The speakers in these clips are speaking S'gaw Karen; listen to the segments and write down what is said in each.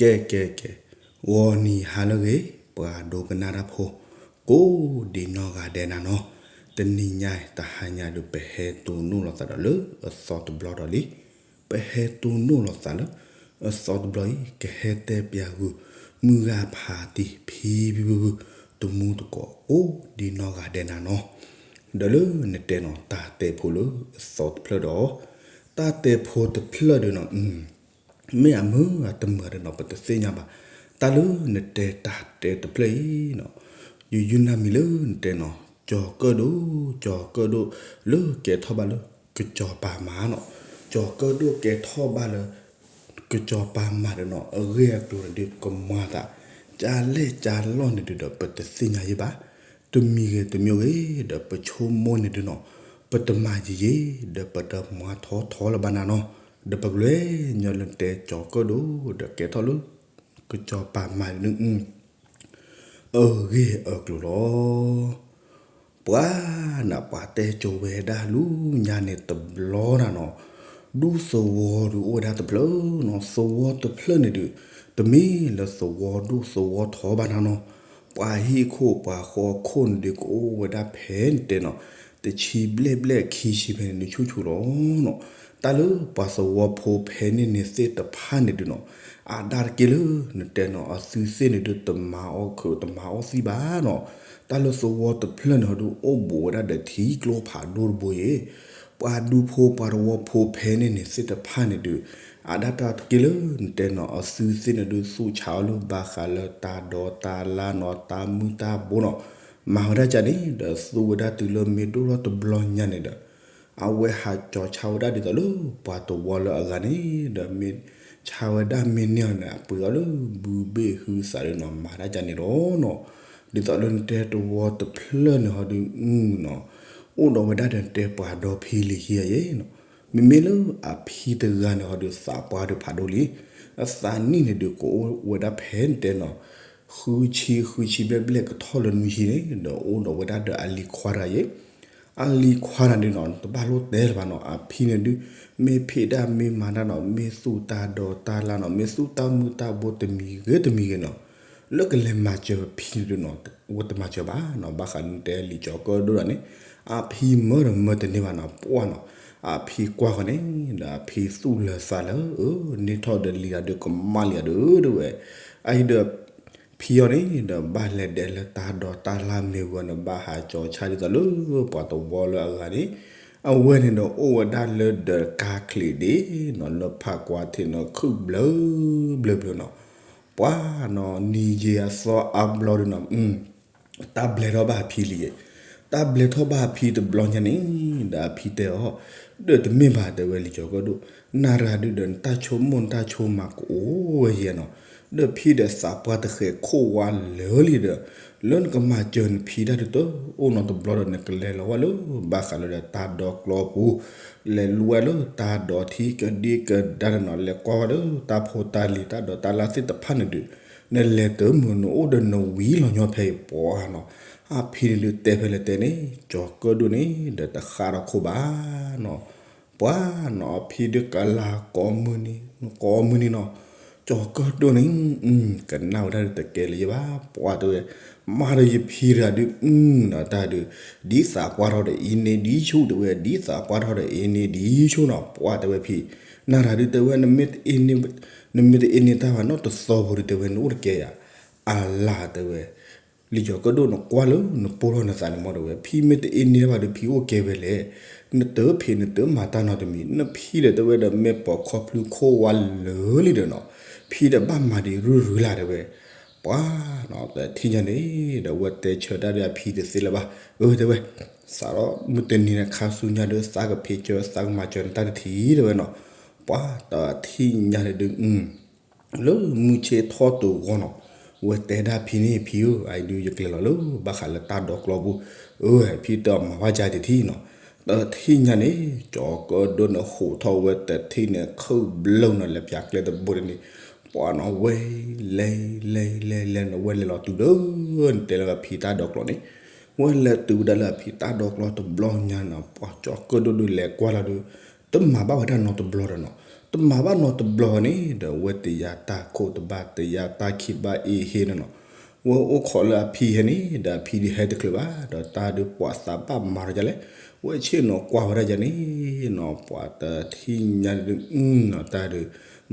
ကဲ ကဲ ကဲ, ဂီၤနံၤဟါလၢအဂ့ၤ, ပှၤဒိကနၣ်တၢ်ဖိ ကိးဒံနီၢ်ဂၤဒဲးနၤနီၤ, တနံၤညါအံၤ တဟါညါဒီးပဟဲတိၢ်နီၣ်လိာ်သးဒီးလၢအသီတဘျီဒီးလံ. ပဟဲတိၢ်နီၣ်လိာ်သးလၢအသီတဘျီအံၤ ကဟဲတဲပၠးဂုာ် မုၢ်ဂၤဖးတံၢ် ဖံဖုဖု တမူတကိး ကိးဒံနီၢ်ဂၤဒဲးနၤနီၤ, ဒီးလၢနတဲနီၤ တၢ်တဲဖိလၢအသီတဖျၢၣ်ဒီး တၢ်တဲဖိတဖျၢၣ်ဒီးနီၤ မ့ၢ်အမုၢ်အတမုာ်ဒီးနီၤ ပတသ့ၣ်ညါဘၣ်. တၢ်လၢနတဲတၢ်တဲတဖျၢၣ်အံၤနီၤ, ယုၢ်ယုၢ်နၢ်မံၤလၢနတဲနီၤ ကၠီၤကၢၣ်ဒိၣ် ကၠီၤကၢၣ်ဒိၣ် လၢကဲထီၣ်ဘၣ်လၢ ကစီၤပၤမၤနီၤ, ကၠီၤကၢၣ်ဒိၣ်ကဲထီၣ်ဘၣ်လၢ ကစီၤပၤမၤဒီးနီၤ အဂ့ၢ်အကျိၤန့ၣ်ဒုးကမၤသး ကၠါလဲၣ်ကၠါလီၢ်န့ၣ်ဒုးဒီး ပတသ့ၣ်ညါယဲဘၣ်. တမံၤဂ့ၤတမံၤဂ့ၤဒီး ပဆိကမိၣ်န့ၣ်ဒုးနီၤ ပတမၤယံာ်ယံာ် ဒီးပတမၤထီထီလၢၤဘၣ်နၤနီၤ, ဒီးပကလဲၤညီလၢနတဲကၠီၤကၢၣ်ဒိၣ် ဒီးကဲထီၣ်လၢ ကစီၤပၤမၤန့ၣ် အဂ့ၢ်အကျိၤလီၤ. ပှၤနၤ ပှၤတဲကၠိဝဲဒၣ်လူညါန့ၣ်တဘျီနၤနီၤ, ဒူသဝီဒုးအိၣ်ဝဲဒၣ်တဖျၢၣ်နီၤ, သဝီတဖျၢၣ်န့ၣ်ဒုး တမ့ၢ်လၢသဝီဒိၣ်သဝီထီဘၣ်နၤနီၤ, ပှၤဟံၣ်ခိၣ်ပှၤဃီခိၣ်န့ၣ်ဒုး ကအိၣ်ဝဲဒၣ်ဖဲနတဲနီၤ တဆံဘျဲၣ်ဘျဲၣ်ခံဆံဖဲန့ၣ် နဆူၣ်ဆူၣ်လီၤနီၤ. တၢ်လၢပှၤသဝီဖိဖဲန့ၣ်န့ၣ်သ့ၣ်တဖၣ်န့ၣ်ဒုးနီၤ အါဒၣ်တက့ၢ်လၢနတဲနီၤ အသုသ့ၣ်န့ၣ်ဒုး တမၤအီၣ်ခုးတမၤအီၣ်သံဘၣ်နီၤ. တၢ်လၢသဝီတဖျၢၣ်န့ၣ်ဟီဒုး အိၣ်ဘူးဝဲဒၣ်ဒီးထံကျိဖးဒိၣ်တဘိအံၤ, ပှၤဒူဖိပှၤသဝီဖိဖဲန့ၣ်န့ၣ်သ့ၣ်တဖၣ်န့ၣ်ဒုး အါဒၣ်တၢ်တက့ၢ်လၢနတဲနီၤ အသုသ့ၣ်န့ၣ်ဒုး သူၣ်ဆါအီၤလၢဘၣ်ဃးလၢတၢ်ဒိးတၢ်လၢ်နီၤ တၢ်မုၢ်တၢ်ဘိနီၤ, မၤဝဲဒၣ်ကန့ၣ်ဒီး သူဝဲဒၣ်တုၤလၢမ့ၢ်ဒိၣ်ထီၣ်တဘျီညါန့ၣ်ဒီး အဝဲဟးကၠီၤဆါဝဲဒၣ်ဒ်သိးလၢပှၤသဝီလၢအဂၤန့ၣ်ဒီး မ့ၢ်ဆါဝဲဒၣ်မ့ၢ်န့ၢ်အီၤန့ၣ် အပှ့ၤအီၤလၢဘုဘ့ၣ်ဟုသးဒီးနီၤ မၤဒၣ်ကန့ၣ်လီၤနီၤ. ဒ်သိးလၢနတဲသဝီတဖျၢၣ်န့ၣ်ဟီဒုးနီၤ အိၣ်ဒီးဝဲဒၣ်ဒီးနတဲပှၤဒီဖံလံၤဟံၣ်ယဲနီၤ, မ့မ့ၢ်လၢအဖံတဂၤန့ၣ်ဟီဒုး သးပှၢ်ဒုးဖးဒိၣ်လံ, အသးနံၣ်န့ၣ်ဒုး ကအိၣ်ဝဲဒၣ်ဖဲနတဲနီၤ ဃုဆံ ဃုဆံဘျဲၣ်ဘျဲၣ် ကထီၣ်လၢနွံဆံန့ၣ် ဒီးအိၣ်ဒီးဝဲဒၣ်ဒီးအလံၤခွါတဂၤယဲ, အလံၤခွါတဂၤဒုးနီၤ တဘၣ်လိၣ်တဲလၢၤဘၣ်နီၤ, အဖံန့ၣ်ဒုး မ့ၢ်ဖံးတၢ်မ့ၢ်မၤတၢ်နီၤ မ့ၢ်သူၣ်တၢ်ဒိးတၢ်လၢ်နီၤ မ့ၢ်သူၣ်တၢ်မုၢ်တၢ်ဘိတမံၤဂ့ၤတမံၤဂ့ၤနီၤ လၢကလဲၤမၤစၢၤဖံန့ၣ်ဒုးနီၤ ဝဲတမၤစၢၤဘၣ်နီၤ, ဘၣ်ဃးနတဲလံာ်ကၠီၤကၢၣ်ဒိၣ်တဂၤန့ၣ် အဖံမၢဒီးမၢတန့ၢ်ဘၣ်နီၤ ပှၢ်နီၤ, အဖံကွၢ်ဃီန့ၣ် ဒီးအဖံသူၣ်လၢာ်သးလၢာ် အၢ န့ၢ်ထီၣ်ဒီးလံၤတဂၤဒုး ကမၣ်လံၤတဂၤဒုး တဲဝဲ, အအံၤဒီး ဖံအီၤန့ၣ်ဒီးဘၣ်လဲၤဒဲးလၢတၢ်ဒိးတၢ်လၢ်မ့ၢ်ဝဲန့ၣ် ဘၣ်ဟးကၠီၤဆါဒ်သိးလၢပှၤသဝီလၢအဂၤန့ၣ်, အဝဲန့ၣ်ဒီးအိၣ်ဝဲဒၣ်လၢဒီးကါချံးဒ့နီၤ လၢဖးကွၢ်ထံးနီၤ ခုၣ်ဘျၢဘျၢဘျၢနီၤ, ပှၢ်နီၤ နံၤယံာ်အသီအါဘျီဒုးနီၤ တၢ်ဘျဲထီၣ်ဘၣ်အဖံလံၤယဲ, တၢ်ဘျဲထီၣ်ဘၣ်အဖံတဘျီညါန့ၣ် ဒီးအဖံတဲအီၤ, ဒီးတမ့ၢ်ဘၣ်တဲဝဲလံာ်ကၠီၤကၢၣ်ဒိၣ်, နၤရၤဒုးဒီးနတၢ်ဆိကမိၣ်နတၢ်ဆိကမးကအိၣ်ဝဲယဲနီၤ, ဒီးဖံဒီးသးပှၢ်တဃဲးခိၣ်ဝါလၢာ်လံဒီး, လၢနကမၤစၢၤနဖံတၢ်ဒုးတအိၣ်နီတဘျီဒီး နကလဲၤလီၤဝဲလၢဘၣ်ဃးလၢဒီးတၢ်ဒိးကျီပူၤ, လဲၤလူဝဲလၢတၢ်ဒိးထံကဒံကဒါဒီးနီၤ လဲၤကွၢ်ဝဲလၢတၢ်ဖိတၢ်လံၤတၢ်ဒိးတၢ်လၢ်သ့ၣ်တဖၣ်န့ၣ်ဒုး နလဲၤတမုာ်နအိၣ်ဒီးနဝံၤလီၤညီဖဲအံၤပှၢ်နီၤ, အဖံန့ၣ်ဒုးတဲဖဲလဲၣ်တဲန့ၣ် ကၠီၤကၢၣ်ဒိၣ်န့ၣ် ဒီးတဃၣ်ဒီးခိၣ်ဘၣ်နီၤ, ပှၢ်နီၤ အဖံဒုးကလၤကိးမုၢ်နံၤ ကိးမုၢ်နံၤနီၤ, ကၠီၤကၢၣ်ဒိၣ်န့ၣ် ကနၣ်ဝဲဒၣ်ဒုးတကဲလၢၤယဲဘၣ် ပှၢ်တဲဝဲ, မၤဒီးယဖံတဂၤဒုး အတၢ်ဒုး ဒ်သးပှၢ်ထီၣ်ဒီးအ့န့ၢ်ဒ်ဆူၣ်တဲဝဲ ဒ်သးပှၢ်ထီၣ်ဒီးအ့န့ၢ်ဒ်ဆူၣ်နီၤ ပှၢ်တဲဝဲဖံ, နၤတၢ်ဒုးတဲဝဲ နမ့ၢ်တအ့န့ၢ်တၢ်ဘၣ်နီတသီဖိဒုးတဲဝဲ နအိၣ်တကဲယၤ, အလၤတဲဝဲ လံာ်ကၠီၤကၢၣ်ဒိၣ်နကွၢ်လၢနပိၢ်ထီၣ်နသးန့ၣ်မ့ၢ်တဲဝဲ ဖံမ့ၢ်တအ့န့ၢ်ဘၣ်ဒီးဖံအိၣ်ကဲဝဲလဲၣ်, နတဖံးနတမၤတၢ်နီတမံၤ နဖံဒီးတဲဝဲဒီးမ့ၢ်ပိာ်ခီဖျိခိၣ်ဝါလၢာ်လံဒီးနီၤ, ဖံဒီးဘၣ်မၤဒံးရုၢ်ရုၢ်လၢ်တဲဝဲ, ပှၢ်နီၤ တထံၣ်ညါန့ၣ် ဒီးဝဲတဲဆၢတၢ်ဒီးအဖံတသ့လၢၤဘၣ်, အၢတဲဝဲ, စးထီၣ်မုၢ်တနံၤန့ၣ်ခါဆူညါဒီး သးကဖံးစၢၤ သးကမၤစၢၤနတၢ်တထံၣ်တဲဝဲနီၤ, ပှၢ်တထံၣ်ညါန့ၣ်ဒုး လၢမုၢ်ဆ့ၣ်ထီၣ်တဂီၢ်နီၤ, ဝဲတဲဒၣ်ဖံန့ၣ် ဖံဧၢ အအံၤဒုးယကလဲၤလီၤလၢဘၣ်ဃးလၢတၢ်ဒိးကျီပူၤ, အၢ ဖံတဲအီၤမၤဘၣ်ကၢတထံၣ်နီၤ, တထံၣ်ညါန့ၣ် ကၠီၤကၢၣ်ဒိၣ်န့ၣ်ဟူးထီၣ်ဝဲတထံၣ်န့ၣ် ခုၣ်ဘျၢနီၤ လဲၤပၠးကျဲတဘိန့ၣ်, ပှၢ်နီၤ ဝဲလဲၤလဲၤလဲၤလဲၤန့ၣ် ဝဲလဲၤလီၤတုၤလၢ နတဲလၢအဖံတၢ်ဒိးကျီန့ၣ်, ဝဲလဲၤတုၤဝဲဒၣ်လၢအဖံတၢ်ဒိးကျီတဘျီညါနီၤ ပှၢ်ကၠီၤကၢၣ်ဒိၣ်ဒုးလဲၤကွၢ်လီၤဒုး တမၤဘၣ်ဝဲဒၣ်နီတဘျီဒီးနီၤ, တမၤဘၣ်နီတဘျီန့ၣ် ဒီးဝဲတယၤတၢ်ခိၣ်တဘၣ် တယၤတၢ်ခံးဘၣ်အ့ဟ့န့ၣ်နီၤ, ဝဲအိၣ်ခိးလၢအဖံဟဲန့ၣ် ဒီးအဖံဒုးဟဲတချုးဘၣ် ဒီးတၢ်ဒုးပှၤသးဘၣ်မၤတၢ်လဲၣ်, ဝဲဆ့ၣ်နီၤကွၢ်ဝဲဒၣ်ယၤန့ၣ်နီၤ ပှၤတထံၣ်ညါဒုး နီၤ တၢ်ဒုး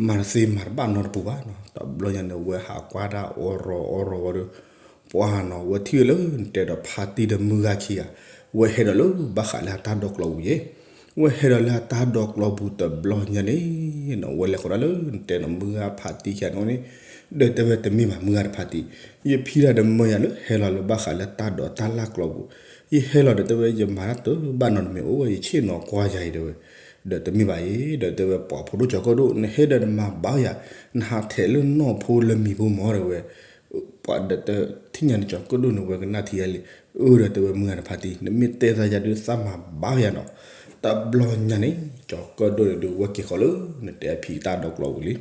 မၤတသ့မၤတဘၣ်နီတပူၤဘၣ်နီၤ, တဘျီညါန့ၣ် ဝဲဟးကွၢ်တၢ်အီရီၤအီရီၤဝဲဒီး ပှၤနီၤ ဝဲထံၣ်ဝဲလၢနတဲဒီးဖါတံၢ်ဒီးမုၢ်ဂၤခံဂၤ, ဝဲဟဲဒီးလၢဘၣ်ဃးလၢအတၢ်ဒိးကျိးပူၤယဲ, ဝဲဟဲဒီးလၢအတၢ်ဒိးကျိးပူၤတဘျီညါန့ၣ်နီၤ ဝဲလဲၤဃီၤဒၣ်လၢနတဲဒီးမုၢ်ဂၤဖါတံၢ်ခံဂၤန့ၣ်, ဒီးတဲဝဲတမ့ၢ်ဘၣ်မုၢ်ဂၤတဖါတံၢ်, ယဖံဒၣ်ဒီးမၢယၤလၢဟဲလီၤလၢဘၣ်ဃးလၢတၢ်ဒိးတၢ်လၢကျိးပူၤ, ယဟဲလီၤဒီးတဲဝဲယမၤတၢ်တဘၣ်နီတမံၤအိၣ်ဝဲ ယဆ့ၣ်နီၤကွၢ်ယၤအံၤတဲဝဲ, ဒီးတမ့ၢ်ဘၣ်အံၤ ဒီးတဲဝဲပှၤဖိဒိၣ်ကၠီၤကၢၣ်ဒိၣ် နဟဲဒီးနမၤဘၣ်ယၤ, နဟးထဲးလၢနီၢ်ဖိလၢမံၤဖိမၢတဲဝဲ ပှၤဒီးတထံၣ်ညါန့ၣ် ကၠီၤကၢၣ်ဒိၣ်န့ၣ် ဝဲကနၣ်ထံယၤလံ, အၢ ဒီးတဲဝဲမုၢ်ဂၤတဖါတံၢ် နမ့ၢ်တဲသးယၤဒုးသးမၤဘၣ်ယၤနီၤ, တဘျီညါန့ၣ် ကၠီၤကၢၣ်ဒိၣ်န့ၣ်ဒုး ဝဲက့ၤဃီၤလၢနတဲအဖံတၢ်ဒိးကျိးပူၤလံ,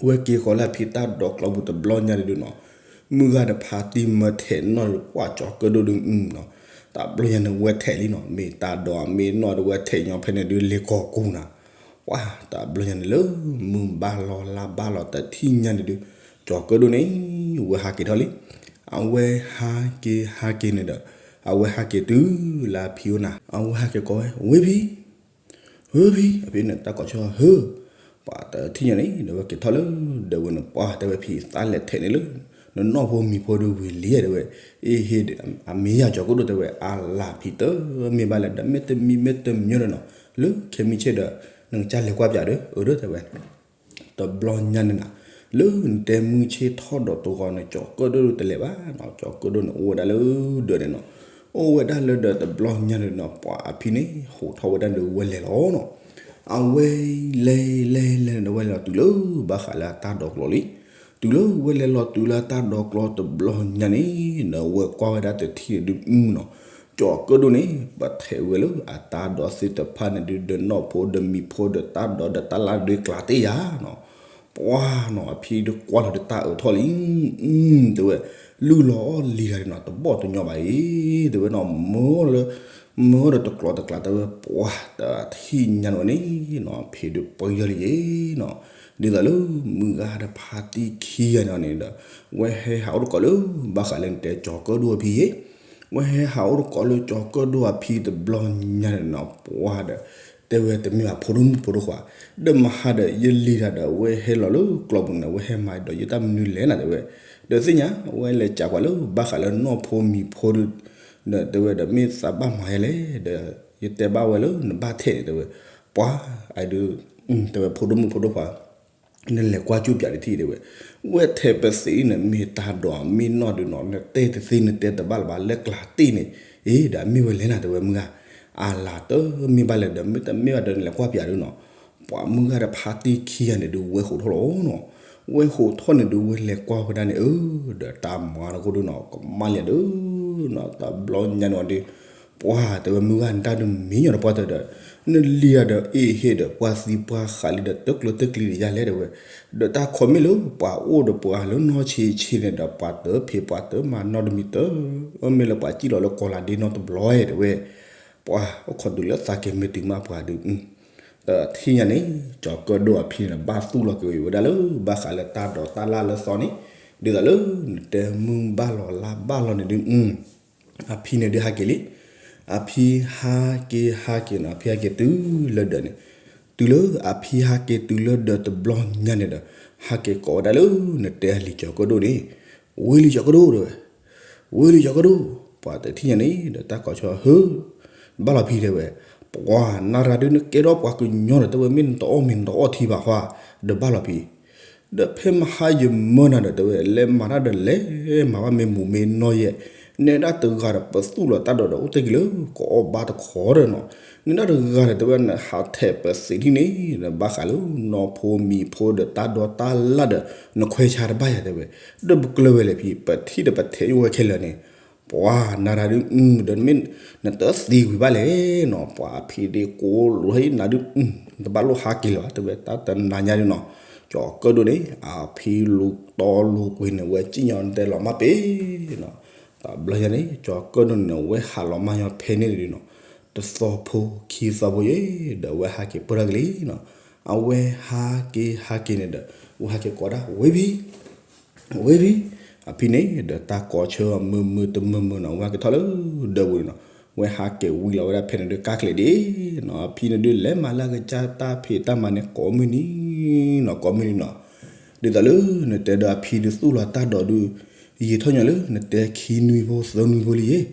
ဝဲက့ၤဃီၤလၢအဖံတၢ်ဒိးကျိးပူၤတဘျီညါန့ၣ်ဒုးနီၤ, မုၢ်ဂၤတဖါတံၢ်မၢထဲးနီၣ်ပှၤကၠီၤကၢၣ်ဒိၣ်ဒုးနီၤ, တဘျီညါန့ၣ် ဝဲထဲးလံနီၤ, မ့ၢ်တၢ်ဒိးမ့ၢ်နီၢ်ဒီးဝဲထဲးညီဖဲန့ၣ်ဒုး လ့ၤကီၤကူၤနၤ ပှၤတဘျီညါန့ၣ်လၢ မုၢ်ဘၣ်လီၤလါဘၣ်လီၤတထံၣ်ညါန့ၣ်ဒုး, ကၠီၤကၢၣ်ဒိၣ်န့ၣ် ဝဲဟးက့ၤထီၣ်လံ, အဝဲဟးက့ၤဟးက့ၤန့ၣ်ဒီး, အဝဲဟးက့ၤတုၤလၢအဖံအိၣ်နၤ အဝဲဟးက့ၤကိးဝဲ ဝ့ၢ်ဖံ, ဝ့ၢ်ဖံ အဖံန့ၣ် တၢ်ကိးဆၢဟၢ, ပှၤတထံၣ်ညါန့ၣ်ဒီး ဝဲက့ၤထီၣ်လၢ ဒီးဝဲန့ၣ် ပှၤတဲဝဲဖံသးလဲၤထဲးန့ၣ်လၢ နနီၢ်ဖိမံၤဖိဒုးဝံၤလံတဲဝဲ, အ့ဟ့ အမ့ၢ်ယၤကၠီၤကၢၣ်ဒိၣ်တဲဝဲ အလၢ်ဖံတမ့ၢ်ဘၣ်လဲၣ် ဒီးမ့ၢ်တမံၤမ့ၢ်တမံၤဒီးနီၤ, လၢခဲမုၢ်ဆ့ၣ်ဒီး နကစၢ်လဲၤကွၢ်ပၠးဒီး အၢ ဒီးတဲဝဲ တဘျီညါန့ၣ်နၤ, လၢနတဲမုၢ်ဆ့ၣ်ထီၣ်ဒီးတဂီၤန့ၣ် ကၠီၤကၢၣ်ဒိၣ်တလဲၤဘၣ်နီၤ, ကၠီၤကၢၣ်ဒိၣ်န့ၣ် အိၣ်ဝဲဒၣ်လၢဒီးန့ၣ်နီၤ, အိၣ်ဝဲဒၣ်လၢဒီးတဘျီညါန့ၣ်နီၤ, ပှၤအဖံန့ၣ် ဟးထီၣ်ဝဲဒၣ်ဒီးဝဲလဲၤလီၤနီၤ, အဝဲလဲၤလဲၤလဲၤဒီးဝဲလဲၤလီၤတုၤလၢဘၣ်ဃးလၢအတၢ်ဒိးကျိးလံ, တုၤလၢဝဲလဲၤလီၤတုၤလၢအတၢ်ဒိးကျိးတဘျီညါန့ၣ် ဒီးဝဲကွၢ်ဝဲဒၣ်တထံၣ်န့ၣ်ဒုးနီၤ, ကၠီၤကၢၣ်ဒိၣ်န့ၣ် ပထဲးဝဲလၢအတၢ်ဒိးသ့ၣ်တဖၣ်န့ၣ်ဒုး ဒီးနီၢ်ဖိဒီးမံၤဖိဒီးတၢ်ဒိးဒီးတၢ်လၢ်ဒုးကျးတ့ၢ်ယၤနီၤ, ပှၤနီၤ အဖံဒုးကွၢ်လီၤဒီးတၢ်အၢၣ်ထီၣ်လံ, တဲဝဲ, လုၢ်လီၤအီၣ်လံၤတဂၤန့ၣ်နီၤ တဘီၣ်တညီဘၣ်အံၤ, တဲဝဲနီၤ မၢလၢ မၢဒီးတကျိးတကျး တဲဝဲ ပှၤတထံၣ်ညါန့ၣ်ဝဲန့ၣ်နီၤ ဖံဒုးပှဲၤလီၤလံယဲနီၤ, ဒ်သိးလၢမုၢ်ဂၤဒီးဖါတံၢ်ခံဂၤန့ၣ်န့ၣ်ဒီး ဝဲဟဲဟးအိၣ်တကိးလၢ ဘၣ်ဃးလၢနတဲကၠီၤကၢၣ်ဒိၣ်အဖံယဲ ဝဲဟဲဟးအိၣ်တကိးလၢကၠီၤကၢၣ်ဒိၣ်အဖံတဘျီညါန့ၣ်နီၤ ပှၤဒီး တဲဝဲတမ့ၢ်ဘၣ်ဖိဒိၣ်မုၣ်ဖိဒိၣ်ခွါ, ဒီးမဟါဒီး ယလံၤတၢ်ဒီး ဝဲဟဲလီၤလၢကျိးပူၤန့ၣ် ဝဲဟဲမၤဒီးယတၢ်မနုၤလဲၣ်နၤ တဲဝဲ, ဒီးသ့ၣ်ညါ ဝဲလဲၤကးပှၤလၢ ဘၣ်ဃးလၢနီၢ်ဖိမံၤဖိဒုး ဒီးတဲဝဲဒီးမ့ၢ်သးဘၣ်မၤယဲလဲၣ် ဒီး ယတဲဘၣ်ဝဲလၢနဘၣ်ထဲးန့ၣ် တဲဝဲ, ပှၤ အဒုး တဲဝဲဖိဒိၣ်မုၣ်ဖိဒိၣ်ခွါ နလဲၤကွၢ်ကၠူၣ်ပၠးတထံၣ်တဲဝဲ, ဝဲထဲးပသံးန့ၣ် မ့ၢ်တၢ်ဒိးမ့ၢ်နီၢ်ဒုးနီၤ နတဲတသ့နတဲတဘၣ်လၢၤဘၣ်လၢကျးတ့ၢ်န့ၣ်, အ့ ဒီးအမ့ၢ်ဝဲလဲၣ်နၤ တဲဝဲမုၢ်ဂၤ, အလၤတမ့ၢ်ဘၣ်လဲၣ်ဒီး မ့တမ့ၢ်ဘၣ်ဒီးနလဲၤကွၢ်ပၠးဒုးနီၤ, ပှၤမုၢ်ဂၤဒီးဖါတံၢ်ခံဂၤန့ၣ်ဒုး ဝဲဟးထီၣ်လီၤနီၤ, ဝဲဟးထီၣ်န့ၣ်ဒုး ဝဲလဲၤကွၢ်ဝဲဒၣ်န့ၣ် အၢ ဒီးတၢ်မၤနခိၣ်ဒုးနီၤ ကမၣ်လံဒုးနီၤ တဘျီညါန့ၣ်ဒုး ပှၤတဲဝဲမုၢ်ဂၤ နတၢ်ဒုးမံညီဒီးပှၤတဲဒီး နလံၤဒီးအ့ဟ့ဒီး ပှၤသံပှၤဃးလံဒီး တကျိၤတကျံၤဒီးယၤလဲၣ်တဲဝဲ, ဒီးတၢ်ခိးမ့ၢ်လၢပှၤအိၣ်ဒီးပှၤလၢနီၢ်ဆံးဆံးန့ၣ်ဒီး ပှၤတဖံးပှၤတမၤနီတမံၤတၢ်, မ့ၢ်လၢပှၤစံၣ်လီၤလၢကီၤလၤဒ့နီတဘျီတဲဝဲ, ပှၤအိၣ်ခိးတုၤလၢသးကဲၤမ့ၢ်တုၤမးပှၤဒုး တထံၣ်ညါန့ၣ် ကၠီၤကၢၣ်ဒိၣ်အဖံန့ၣ် ဘၣ်သူၣ်လီၤက့ၤဝဲဒၣ်လၢ ဘၣ်ဃးလၢတၢ်ဒိးတၢ်လၢ်လၢသီန့ၣ်, ဒ်သိးလၢနတဲမုၢ်ဘၣ်လီၤလါဘၣ်လီၤန့ၣ်ဒုး အဖံန့ၣ်ဒုးဟးက့ၤလံ, အဖံဟးက့ၤဟးက့ၤနီၤ အဖံဟးက့ၤတုၤလၢဒီးန့ၣ်, တုၤလၢအဖံဟးက့ၤတုၤလၢဒီးတဘျီညါန့ၣ်ဒီး ဟးက့ၤကိးဝဲဒၣ်လၢ နတဲအလံၤကၠီၤကၢၣ်ဒိၣ်န့ၣ်, ဝ့ၢ်လံၤကၠီၤကၢၣ်ဒိၣ်တဲဝဲ ဝ့ၢ်လံၤကၠီၤကၢၣ်ဒိၣ်, ပှၤတထံၣ်ညါန့ၣ်ဒီး တၢ်ကိးဆၢဟၢ ဘၣ်လီၤဖံတဲဝဲ, ပှၤနၤရၤဒုးနကဲထီၣ်ပှၤကညီဒီး တဲဝဲမ့ၢ်နတအီၣ်မ့ၤနတအီၣ်ထံဘၣ်ဃီ, ဒီးဘၣ်လီၤဖံ, ဒီးဖဲမဟါယမၢနၤဒီးတဲဝဲ လဲၤမၤတၢ်ဒီးလဲၤမၤဘၣ်မ့ၢ်မူးမ့ၢ်နီၢ်ယဲၢ်, နဲဒၣ်တဂၤဒီးပသူၣ်လီၤတၢ်ဒိးဒီးအိၣ်တ့ၢ်က့ၤလၢ ကအီၣ်ဘါတခီဒီးနီၤ, နဲဒၣ်တဂၤဒီးတဲဝဲနဟးထဲးပသံးထံၣ်န့ၣ် နဘၣ်ဃးလၢနီၢ်ဖိမံၤဖိဒီးတၢ်ဒိးတၢ်လၢ်ဒီး နခွဲးဆါတဘၣ်ယၤတဲဝဲ, ဒီးပကျၢၤဝဲလဲၣ်ဖံ ပထံၣ်ဒီးပထဲးယိၣ်ဝဲခဲလၢာ်န့ၣ်, ပှၤနၤရၤဒုး ဒီးမ့ၢ် နတသံကွံာ်ဘၣ်လဲၣ်နီၤ, ပှၤအဖံဒ့ကိးလိာ်ဟဲနၤဒုး နတဘၣ်လိၣ်ဟးက့ၤလၢၤဘၣ်တဲဝဲ တၢ်တနၤညါဒုးနီၤ, ကၠီၤကၢၣ်ဒိၣ်န့ၣ် အဖံလူၤတီလူၤကွံာ်န့ၣ် ဝဲစံၣ်ညီၣ်တဲလီၤမၢ်ပ့ၤနီၤ, တဘျီညါန့ၣ် ကၠီၤကၢၣ်ဒိၣ်န့ၣ် ဝဲဟးလီၤမၢ်ညီဖဲန့ၣ်ဒုးနီၤ, တသီဖိခံသီဖိယဲၢ် ဒီးဝဲဟးက့ၤပၢၢ်ထီၣ်က့ၤလံနီၤ, အဝဲဟးက့ၤဟးက့ၤန့ၣ်ဒီး ဝဲဟးက့ၤကိးဒၣ် ဝ့ၢ်ဖံ ဝ့ၢ်ဖံ, အဖံန့ၣ်ဒီးတၢ်ကိးဆၢအီၤမုာ်မုာ်တမုာ်မုာ်နီၤ, ဝဲဟးက့ၤထီၣ်လၢဒၢးပူၤန့ၣ်နီၤ, ဝဲဟးက့ၤဝံလီၤဝဲဒၣ်ဖဲန့ၣ်ဒီးကါကျဲးဒ့နီၤ, အဖံန့ၣ်ဒုးလဲၤမၤလၢအကစၢ်တၢ်ဖံးတၢ်မၤန့ၣ် ကိးမုၢ်နံၤနီၤ, ကိးမုၢ်နံၤနီၤ, ဒ်သိးလၢနတဲဒီးအဖံဒုးသူၣ်လီၤတၢ်ဒိးဒုး ယံာ်ထီၣ်ညီလၢနတဲခံနွံဖိသၢနွံဖိလံယ့ၣ်,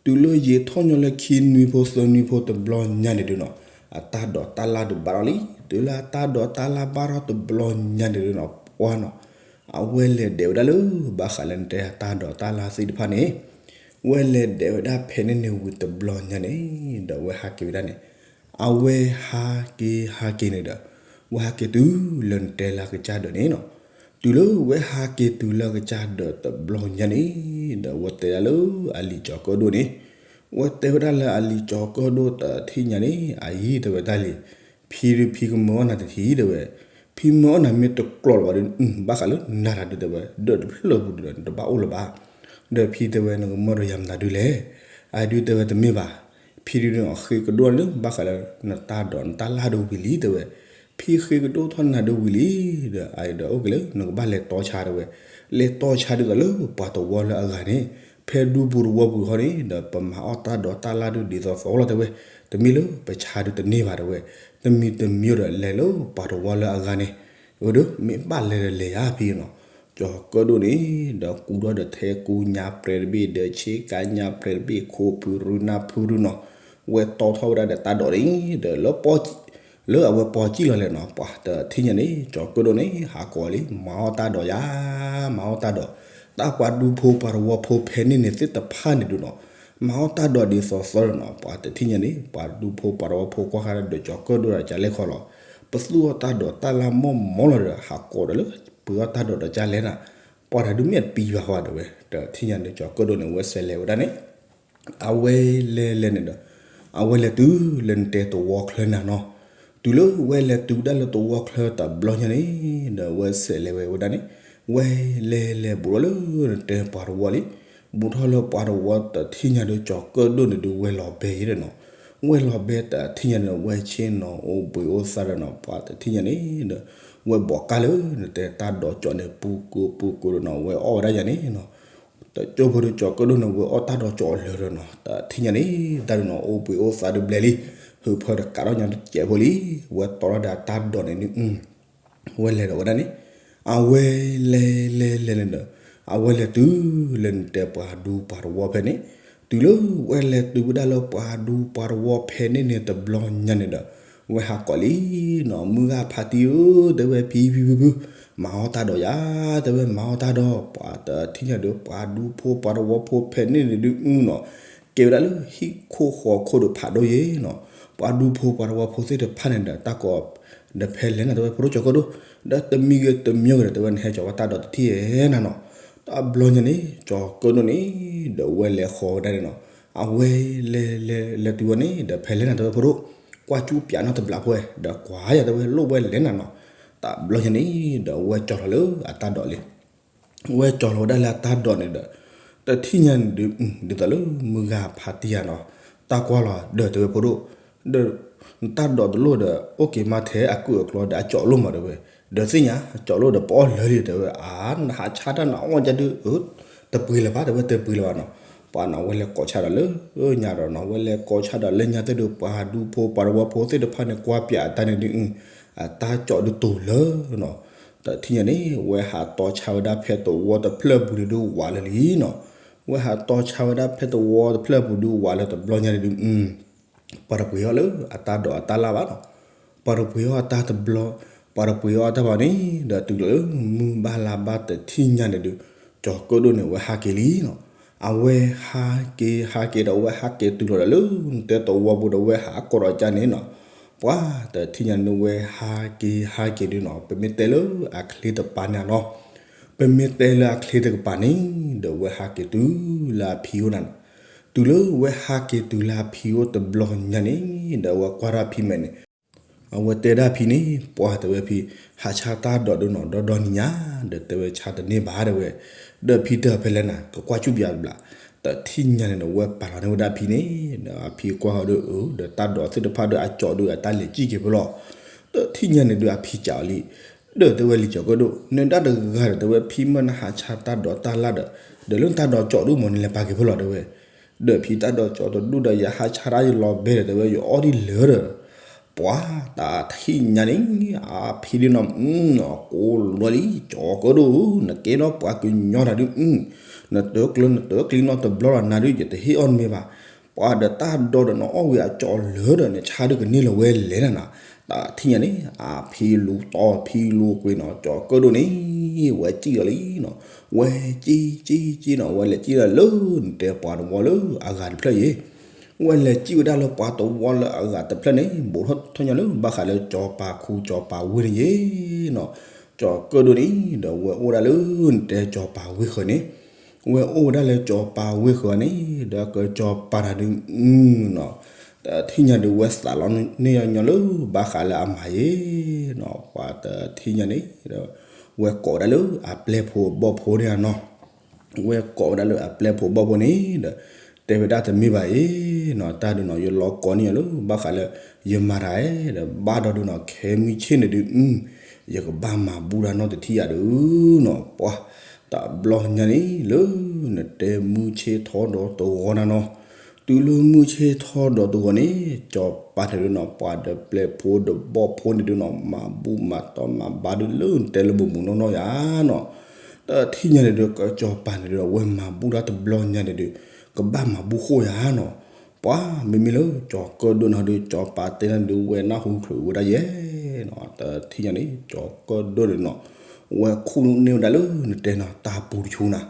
တုၤလၢယံာ်ထီၣ်ညီလၢခံနွံဖိသၢနွံဖိတဘျီညါန့ၣ်ဒုးနီၤ, အတၢ်ဒိးတၢ်လၢ်ဒုးဘၣ်ထီၣ်လံ, တုၤလၢအတၢ်ဒိးတၢ်လၢ်ဘၣ်ထီၣ်တဘျီညါန့ၣ်ဒုးနီၤ, ပှၢ်နီၤ, အဝဲလဲၤဒဲးဝဲဒၣ်လၢ ဘၣ်ဃးလၢနတဲအတၢ်ဒိးတၢ်လၢ်သ့ၣ်တဖၣ်န့ၣ်, ဝဲလဲၤဒဲးဝဲဒၣ်ဖဲန့ၣ်န့ၣ်ဝံၤတဘျီညါန့ၣ်, ဒီးဝဲဟးက့ၤဝဲဒၣ်န့ၣ် အဝဲဟးက့ၤဟးက့ၤန့ၣ်ဒီး ဝဲဟးက့ၤတုၤလၢနတဲလၢအကစၢ်ဒၢးန့ၣ်နီၤ, တုၤလၢဝဲဟးက့ၤတုၤလၢအကစၢ်ဒၢးတဘျီညါန့ၣ်, ဒီးဝဲတဲဒၣ်လၢအလံာ်ကၠီၤကၢၣ်ဒိၣ်န့ၣ်, ဝဲတဲဝဲဒၣ်လၢအလံာ်ကၠီၤကၢၣ်ဒိၣ်တထံၣ်ညါန့ၣ် အယံၤတဲဝဲတၢ်လံ, ဖံဒုးဖံကမၢအီၣ်နၤတထံၣ်တဲဝဲ, ဖံမၢအီၣ်နၤမ့ၢ်တကျိၤလၢၤဘၣ်ဒီး ဘၣ်ဃးလၢနၤတၢ်ဒုးတဲဝဲ ဒၢးတဖျၢၣ်ပူၤဒီးနတဘၣ်အိၣ်လၢၤဘၣ်, ဒီးဖံတဲဝဲနကမၢဒီးယၤမနုၤဒုးလဲၣ်, အဒုးတဲဝဲတမ့ၢ်ဘၣ် ဖံဒုးန့ၣ်အဃ့ကဒိၣ်န့ၣ် ဘၣ်ဃးလၢနတၢ်ဒိးနတၢ်လၢ်ဒုးဝံၤလံတဲဝဲ, ဖံဃ့ကဒိၣ်ထီၣ်နၤဒုးဝံၤလံ, ဒီးအဒီးအိၣ်က့ၤလၢနကဘၣ်လဲၤတီဆါတဲဝဲ, လဲၤတီဆါဒ်သိးလၢပှၤတဝီလၢအဂၤန့ၣ်, ဖဲဒူပူၤတဝီပူၤဃီန့ၣ် ဒီးပမၤအီၣ်တၢ်ဒိးတၢ်လၢ်ဒုးဒ်သိးသိးလီၤတဲဝဲ, တမ့ၢ်လၢပဆါဒုးတန့ၢ်ဘၣ်တဲဝဲ, တမံၤတမံၤဒီးလဲၤလၢပှၤတဝီလၢအဂၤန့ၣ်, အဒီးမ့ၢ်ဘၣ်လဲၤဒီးလဲၤယါဖံနီၤ, ကၠီၤကၢၣ်ဒိၣ်န့ၣ် ဒီးကူထီၣ်ဒီးထဲကူညါပြဲတဘ့ၣ် ဒီးဆ့ကၤညါပြဲတဘ့ၣ် ခိၣ်ဖုရူနၢ်ဖုရူနီၤ, ဝဲတီထီၣ်ဝဲဒၣ်ဒီးတၢ်ဒိးန့ၣ် ဒီးလၢ လၢအဝဲပီစံၣ်လီၤလဲၣ်နီၤ, ပှၤတထံၣ်ညါန့ၣ် ကၠီၤကၢၣ်ဒိၣ်န့ၣ် ဟးကိးလံ မၤအီၣ်တၢ်ဒိးယါ, မၤအီၣ်တၢ်ဒိး, တၢ်ပှၤဒူဖိပှၤတဝီဖိဖဲန့ၣ်န့ၣ်သ့ၣ်တဖၣ်န့ၣ်ဒုးနီၤ, မၤအီၣ်တၢ်ဒိးဒ်သိးသိးဒီးနီၤ, ပှၤတထံၣ်ညါန့ၣ် ပှၤဒူဖိပှၤတဝီဖိကွၢ်ဃာ်ဒီးကၠီၤကၢၣ်ဒိၣ်ဒီးကလဲၣ်ခီလီၤ, ပသူၣ်အီၣ်တၢ်ဒိးတၢ်လၢ်မီၢ်မီၢ်လီၤဒီး ဟးကိးဒီးလၢ ပှ့ၤအီၣ်တၢ်ဒိးဒီးကလဲၣ်နၤ, ပှၤတၢ်ဒုးမ့ၢ်တပံၤဘၣ်ဃီတဲဝဲ, တထံၣ်ညါန့ၣ် ကၠီၤကၢၣ်ဒိၣ်န့ၣ် ဝဲဆဲးလဲၤဝဲဒၣ်န့ၣ် အဝဲလဲၤလဲၤန့ၣ်ဒီး အဝဲလဲၤတုၤလၢနတဲသဝီချၢနၤနီၤ, တုၤလၢဝဲလဲၤတုၤဒၣ်လၢသဝီချၢတဘျီညါန့ၣ် ဒီးဝဲဆဲးလဲၤဝဲဝဲဒၣ်န့ၣ်, ဝဲလဲၤလဲၤဘူးထီၣ်လၢနတဲပှၤတဝီလံ, ဘူးထီၣ်လၢပှၤတဝီတထံၣ်ညါဒီး ကၠီၤကၢၣ်ဒိၣ်န့ၣ်ဒုးဝဲလီၤဘဲယဲဒီးနီၤ, ဝဲလီၤဘဲတထံၣ်ညါန့ၣ် ဝဲဆ့ၣ်နီၤအိၣ်ဘှံးအိၣ်သါဒီးနီၤ, ပှၤတထံၣ်ညါန့ၣ်ဒီး ဝဲဘိးကၢ်လၢနတဲတၢ်ဒိးကၠီၤန့ၣ် ပူၤကိးပူၤကိးဒီးနီၤ, ဝဲအီၣ်ဝဲဒၣ်ယၤန့ၣ်နီၤ တကၠိဖိဒီးကၠီၤကၢၣ်ဒိၣ်န့ၣ် ဝဲအီၣ်တၢ်ဒိးကၠီၤအီၤလၢာ်ဒီးနီၤ, တထံၣ်ညါန့ၣ် တၢ်ဒုးနီၤ အိၣ်ဘှံးအိၣ်သါဒုးဘျဲလံ, ဟုးဖၢဒီးကးထီၣ်ညါတစဲးဖိလံ, ဝဲတီထီၣ်ဒီးတၢ်ဒိးန့ၣ်ဒုး ဝဲလဲၤဒီးဝဲဒၣ်န့ၣ်, အဝဲလဲၤလဲၤလဲၤန့ၣ်ဒီး အဝဲလဲၤတုၤလၢနတဲပှၤဒူပှၤတဝီဖဲန့ၣ်, တုၤလၢဝဲလဲၤတုၤဝဲဒၣ်လၢပှၤဒူပှၤတဝီဖဲန့ၣ်န့ၣ်တဘျီညါန့ၣ်ဒီး ဝဲဟးကိးလံနီၤ, မုၢ်ဂၤဖါတံၢ်ဧၢ တဲဝဲ ဖံဖံဖုဖု မၤအီၣ်တၢ်ဒိးယၤ တဲဝဲ မၤအီၣ်တၢ်ဒိး, ပှၤတထံၣ်ညါဒီး ပှၤဒူဖိပှၤတဝီဖိဖဲန့ၣ်န့ၣ်ဒုးနီၤ, ကဲဝဲဒၣ်လၢဟံၣ်ခိၣ်ဃီခိၣ်ဒီးဖးဒိၣ်ယဲနီၤ, ပှၤဒူဖိပှၤတဝီဖိသ့ၣ်တဖၣ်န့ၣ်ဒီး တၢ်ကိးဒီးဖဲလဲၣ်နၤ တဲဝဲ ဖိဒိၣ်ကၠီၤကၢၣ်ဒိၣ်, ဒီးတမံၤဂ့ၤတမံၤဂ့ၤဒီး တဲဝဲ နဟဲကၠီၤဝဲတၢ်ဒိးတထံၣ်ဧဲနၤနီၤ, တဘျီညါန့ၣ် ကၠီၤကၢၣ်ဒိၣ်န့ၣ် ဒီးဝဲလဲၤဃီၤဝဲဒၣ်န့ၣ်နီၤ, အဝဲလဲၤလဲၤလဲၤတုၤဝဲန့ၣ် ဒီးဖဲလဲၣ်နၤ တဲဝဲ ဖိဒိၣ်, ကွၢ်ကၠူပၠးနီတဘျီဖိဝဲ, ဒီးကွၢ်ယၤ တဲဝဲ လိၣ်ဝဲလဲၣ်နၤနီၤ, တဘျီညါန့ၣ် ဒီးဝဲကၠီၤလီၤလၢအတၢ်ဒိးလံ ဝဲကၠီၤလီၤဝဲဒၣ်လၢအတၢ်ဒိးန့ၣ်ဒီး တထံၣ်ညါန့ၣ်ဒုး ဒ်သိးလၢမုၢ်ဂၤဖါတံၢ်ဧါနီၤ, တၢ်ကွၢ်လီၤ ဒီးတဲဝဲ ဖိဒိၣ်, ဒီး နတၢ်ဒိးတလိၣ်ဒီး အိၣ်က့ၤမးထဲအကုၢ်အကျီဒီး အကၠီၤလိၣ်မး တဲဝဲ, ဒီးသ့ၣ်ညါ အကၠီၤလိၣ်ဒီး ပအီၣ်လၢာ်လံ တဲဝဲ, အါ နဟးဆါတၢ်နအီၣ်ကဒုး တပှ့ၤလၢၤဘၣ် တဲဝဲ တပှ့ၤလၢၤဘၣ်နီၤ, ပှၤနီၤ ဝဲလဲၤကိးဆါဒီးလၢညါဒီးနီၤ ဝဲလဲၤကိးဆါဒီးလၢညါသ့ၣ်ဒီး ပှၤဒူဖိပှၤတဝီဖိသ့ၣ်တဖၣ်န့ၣ် ကွၢ်ပၠးအတၢ်န့ၣ်ဒုး အတၢ်ကၠီၤဒုးတိၤလၢနီၤ, တထံၣ်ညါန့ၣ် ဝဲဟးတီဆါဝဲဒၣ်ဖဲသဝီတဖျၢၣ်ပူၤန့ၣ်ဒုးဝးလၢာ်လံနီၤ, ဝဲဟးတီဆါဝဲဒၣ်ဖဲသဝီတဖျၢၣ်ပူၤဒုးဝးလၢာ်တဘျီညါန့ၣ်ဒုး ပှၤတပှ့ၤအီၣ်လၢအတၢ်ဒိးအတၢ်လၢ်ဘၣ်နီၤ, ပှၤတပှ့ၤအီၣ်အတၢ်တဘျီ, ပှၤတပှ့ၤအီၣ်အတၢ်ဘၣ်န့ၣ် ဒီးတုၤလၢမုၢ်ဘၣ်လါဘၣ်တထံၣ်ညါန့ၣ်ဒုး ကၠီၤကၢၣ်ဒိၣ်န့ၣ် ဝဲဟးက့ၤလံနီၤ, အဝဲဟးက့ၤဟးက့ၤဒီး ဝဲဟးက့ၤတုၤလီၤဒီးလၢ တဲသဝီပူၤဒီး ဝဲဟးကိးဒီးကၢ်န့ၣ်နီၤ, ပှၤတထံၣ်ညါန့ၣ် ဝဲဟးက့ၤဟးက့ၤဒုးနီၤ ပမ့ၢ်တဲလၢအချ့တကပၤန့ၣ်နီၤ, ပမ့ၢ်တဲလၢအချ့တကပၤန့ၣ် ဒီးဝဲဟးက့ၤတုၤလၢအဖံအိၣ်နၤနီၤ, တုၤလၢဝဲဟးက့ၤတုၤလၢအဖံအိၣ်တဘျီညါန့ၣ် ဒီးအဝဲကွၢ်ထီၣ်ဖံမဲာ်န့ၣ် အဝဲတဲဒၣ်ဖံန့ၣ် ပှၤတဲဝဲဖံ ဟးဆါတၢ်ဒိးဒုးနီၤ ဒီဒီနံၤညါ ဒီးတဲဝဲဆါတန့ၢ်ဘၣ်တဲဝဲ, ဒီးဖံတဲဖဲလဲၣ်နၤ ကကွၢ်ကၠူပၠးတဘျီ, တထံၣ်ညါန့ၣ်ဒီး ဝဲပာ်လီၤန့ၢ်ဝဲဒၣ်ဖံန့ၣ် ဒီးအဖံကွၢ်ဃီဒီး အၢ ဒီးတၢ်ဒိးသ့ၣ်တဖၣ်ဒီးအကၠီၤဒုးအတၢ်လဲၤကံၣ်က့ၤဖဲလီၤ, တထံၣ်ညါန့ၣ်ဒုးအဖံစံးအီၤလံ, ဒီးတဲဝဲလံာ်ကၠီၤကၢၣ်ဒိၣ် နဒၣ်တဂၤဒီး တဲဝဲဖံမ့ၢ်နဟးဆါတၢ်ဒိးတၢ်လၣ်ဒီး ဒီးလၢနတၢ်ဒိးကၠီၤဒိၣ်မး နလဲၤပာ်က့ၤဖဲလဲၣ် တဲဝဲ, ဒီးဖံတၢ်ဒိးကၠီၤတဒိၣ်ဒီး ယဟးဆါတၢ်ယလီၤဘဲဒီး တဲဝဲယအီၣ်ဒ်လဲၣ်ဒီး ပှၤတထံၣ်ညါန့ၣ် အဖံဒုးနီၤ ကိးလီၤလံ ကၠီၤကၢၣ်ဒိၣ်ဧၢ နကဲထီၣ်ပှၤကညီတၢ်ဒုး နတကျၢၤနတကျံနီတဘျီလီၤနၤဒုး ယတဟ့ၣ်အီၣ်နမ့ၢ်ဘၣ်, ပှၤဒီးတၢ်ဒိးဒီးနအီၣ်ဝံၤအကၠီၤလၢာ်ဒီး နဆါဒုးကန့ၢ်လၢၤဝဲလဲၣ်နၤနၤ, တထံၣ်ညါန့ၣ် အဖံလူၤတီဖံလူၤကွံာ်နီၤ ကၠီၤကၢၣ်ဒိၣ်န့ၣ် ဝဲစံၣ်အီၤလံနီၤ, ဝဲစံၣ်စံၣ်စံၣ်နီၤ ဝဲလဲၤစံၣ်ဒၣ်လၢ နတဲပှၤတဝီလၢအဂၤတဖျၢၣ်ယဲ ဝဲလဲၤစံၣ်ဝဲဒၣ်လၢပှၤတဝီလၢအဂၤတဖျၢၣ်န့ၣ် ဘူးထီၣ်ထီၣ်ညါလၢ ဘၣ်ဃးလၢကၠီၤပၤခူကၠီၤပၤဝ့ၢ်န့ၣ်ယဲနီၤ, ကၠီၤကၢၣ်ဒိၣ်န့ၣ် ဒီးဝဲအိၣ်ဒၣ်လၢ နတဲကၠီၤပၤဝ့ၢ်ဃၢၤန့ၣ်, ဝဲအိၣ်ဝဲဒၣ်လၢကၠီၤပၤဝ့ၢ်ဃၢၤန့ၣ် ဒီးကၠီၤပၤတၢ်ဒုး နီၤ, တထံၣ်ညါဒုး ဝဲသးလီၤန့ၢ်ညီလၢ ဘၣ်ဃးလၢအမၤယဲနီၤ, ပှၤတထံၣ်ညါန့ၣ် ဒီးဝဲကိးဝဲဒၣ်လၢအပျဲၢ်ဖိဘီၣ်ဖိန့ၣ်နီၤ ဝဲကိးဝဲဒၣ်လၢအပျဲၢ်ဖိဘီၣ်ဖိန့ၣ်ဒီး တဲဝဲဒၣ်တမ့ၢ်ဘၣ်အံၤနီၤ, တၢ်ဒုးနီၤ ယလီၤကိးန့ၢ်အီၤလၢ ဘၣ်ဃးလၢ ယမၤတၢ်အဲၣ်ဒီး ဘၣ်ဒီးဒုးနီၤ ခဲမုၢ်ဆ့ၣ်န့ၣ်ဒုး ယကဘၣ်မၤဘူၣ်တၢ်နီတထံၣ်ယၤဒုးနီၤ, ပှၤတဘျီညါန့ၣ်လၢ နတဲမုၢ်ဆ့ၣ်ထီၣ်ဒီးတဂီၤနၤနီၤ, တုၤလၢမုၢ်ဆ့ၣ်ထီၣ်ဒီးတဂီၤန့ၣ် ကၠီၤပၤန့ၣ်ဒုးနီၤ ပှၤဒီးပျဲၢ်ဖိဒီးဘီၣ်ဖိန့ၣ်ဒုးနီၤ မၤဘူၣ်မၤတီၤမၤဘါဒုးလၢနတဲလၢမုာ်မုာ်နီၢ်နီၢ်ယၤနီၤ, တထံၣ်ညါန့ၣ်ဒုး ကၠီၤပၤန့ၣ်ဒုး ဝဲမၤဘူၣ်တၢ်တဘျီညါန့ၣ်ဒုး ကဘၣ်မၤဘူၣ်ဃိယၤနီၤ, ပှၤမ့မ့ၢ်လၢကၠီၤကၢၣ်ဒိၣ်န့ၣ်ဒုး ကၠီၤပၤတဲန့ၣ်ဒုး ဝဲနၢ်ဟူချုးဝဲဒၣ်ယဲနီၤ, တထံၣ်ညါန့ၣ် ကၠီၤကၢၣ်ဒိၣ်န့ၣ်နီၤ ဝဲခူၣ်န့ၢ်ဝဲဒၣ်လၢ နတဲနီၤ တၢ်ပူၤတဆူနၤ,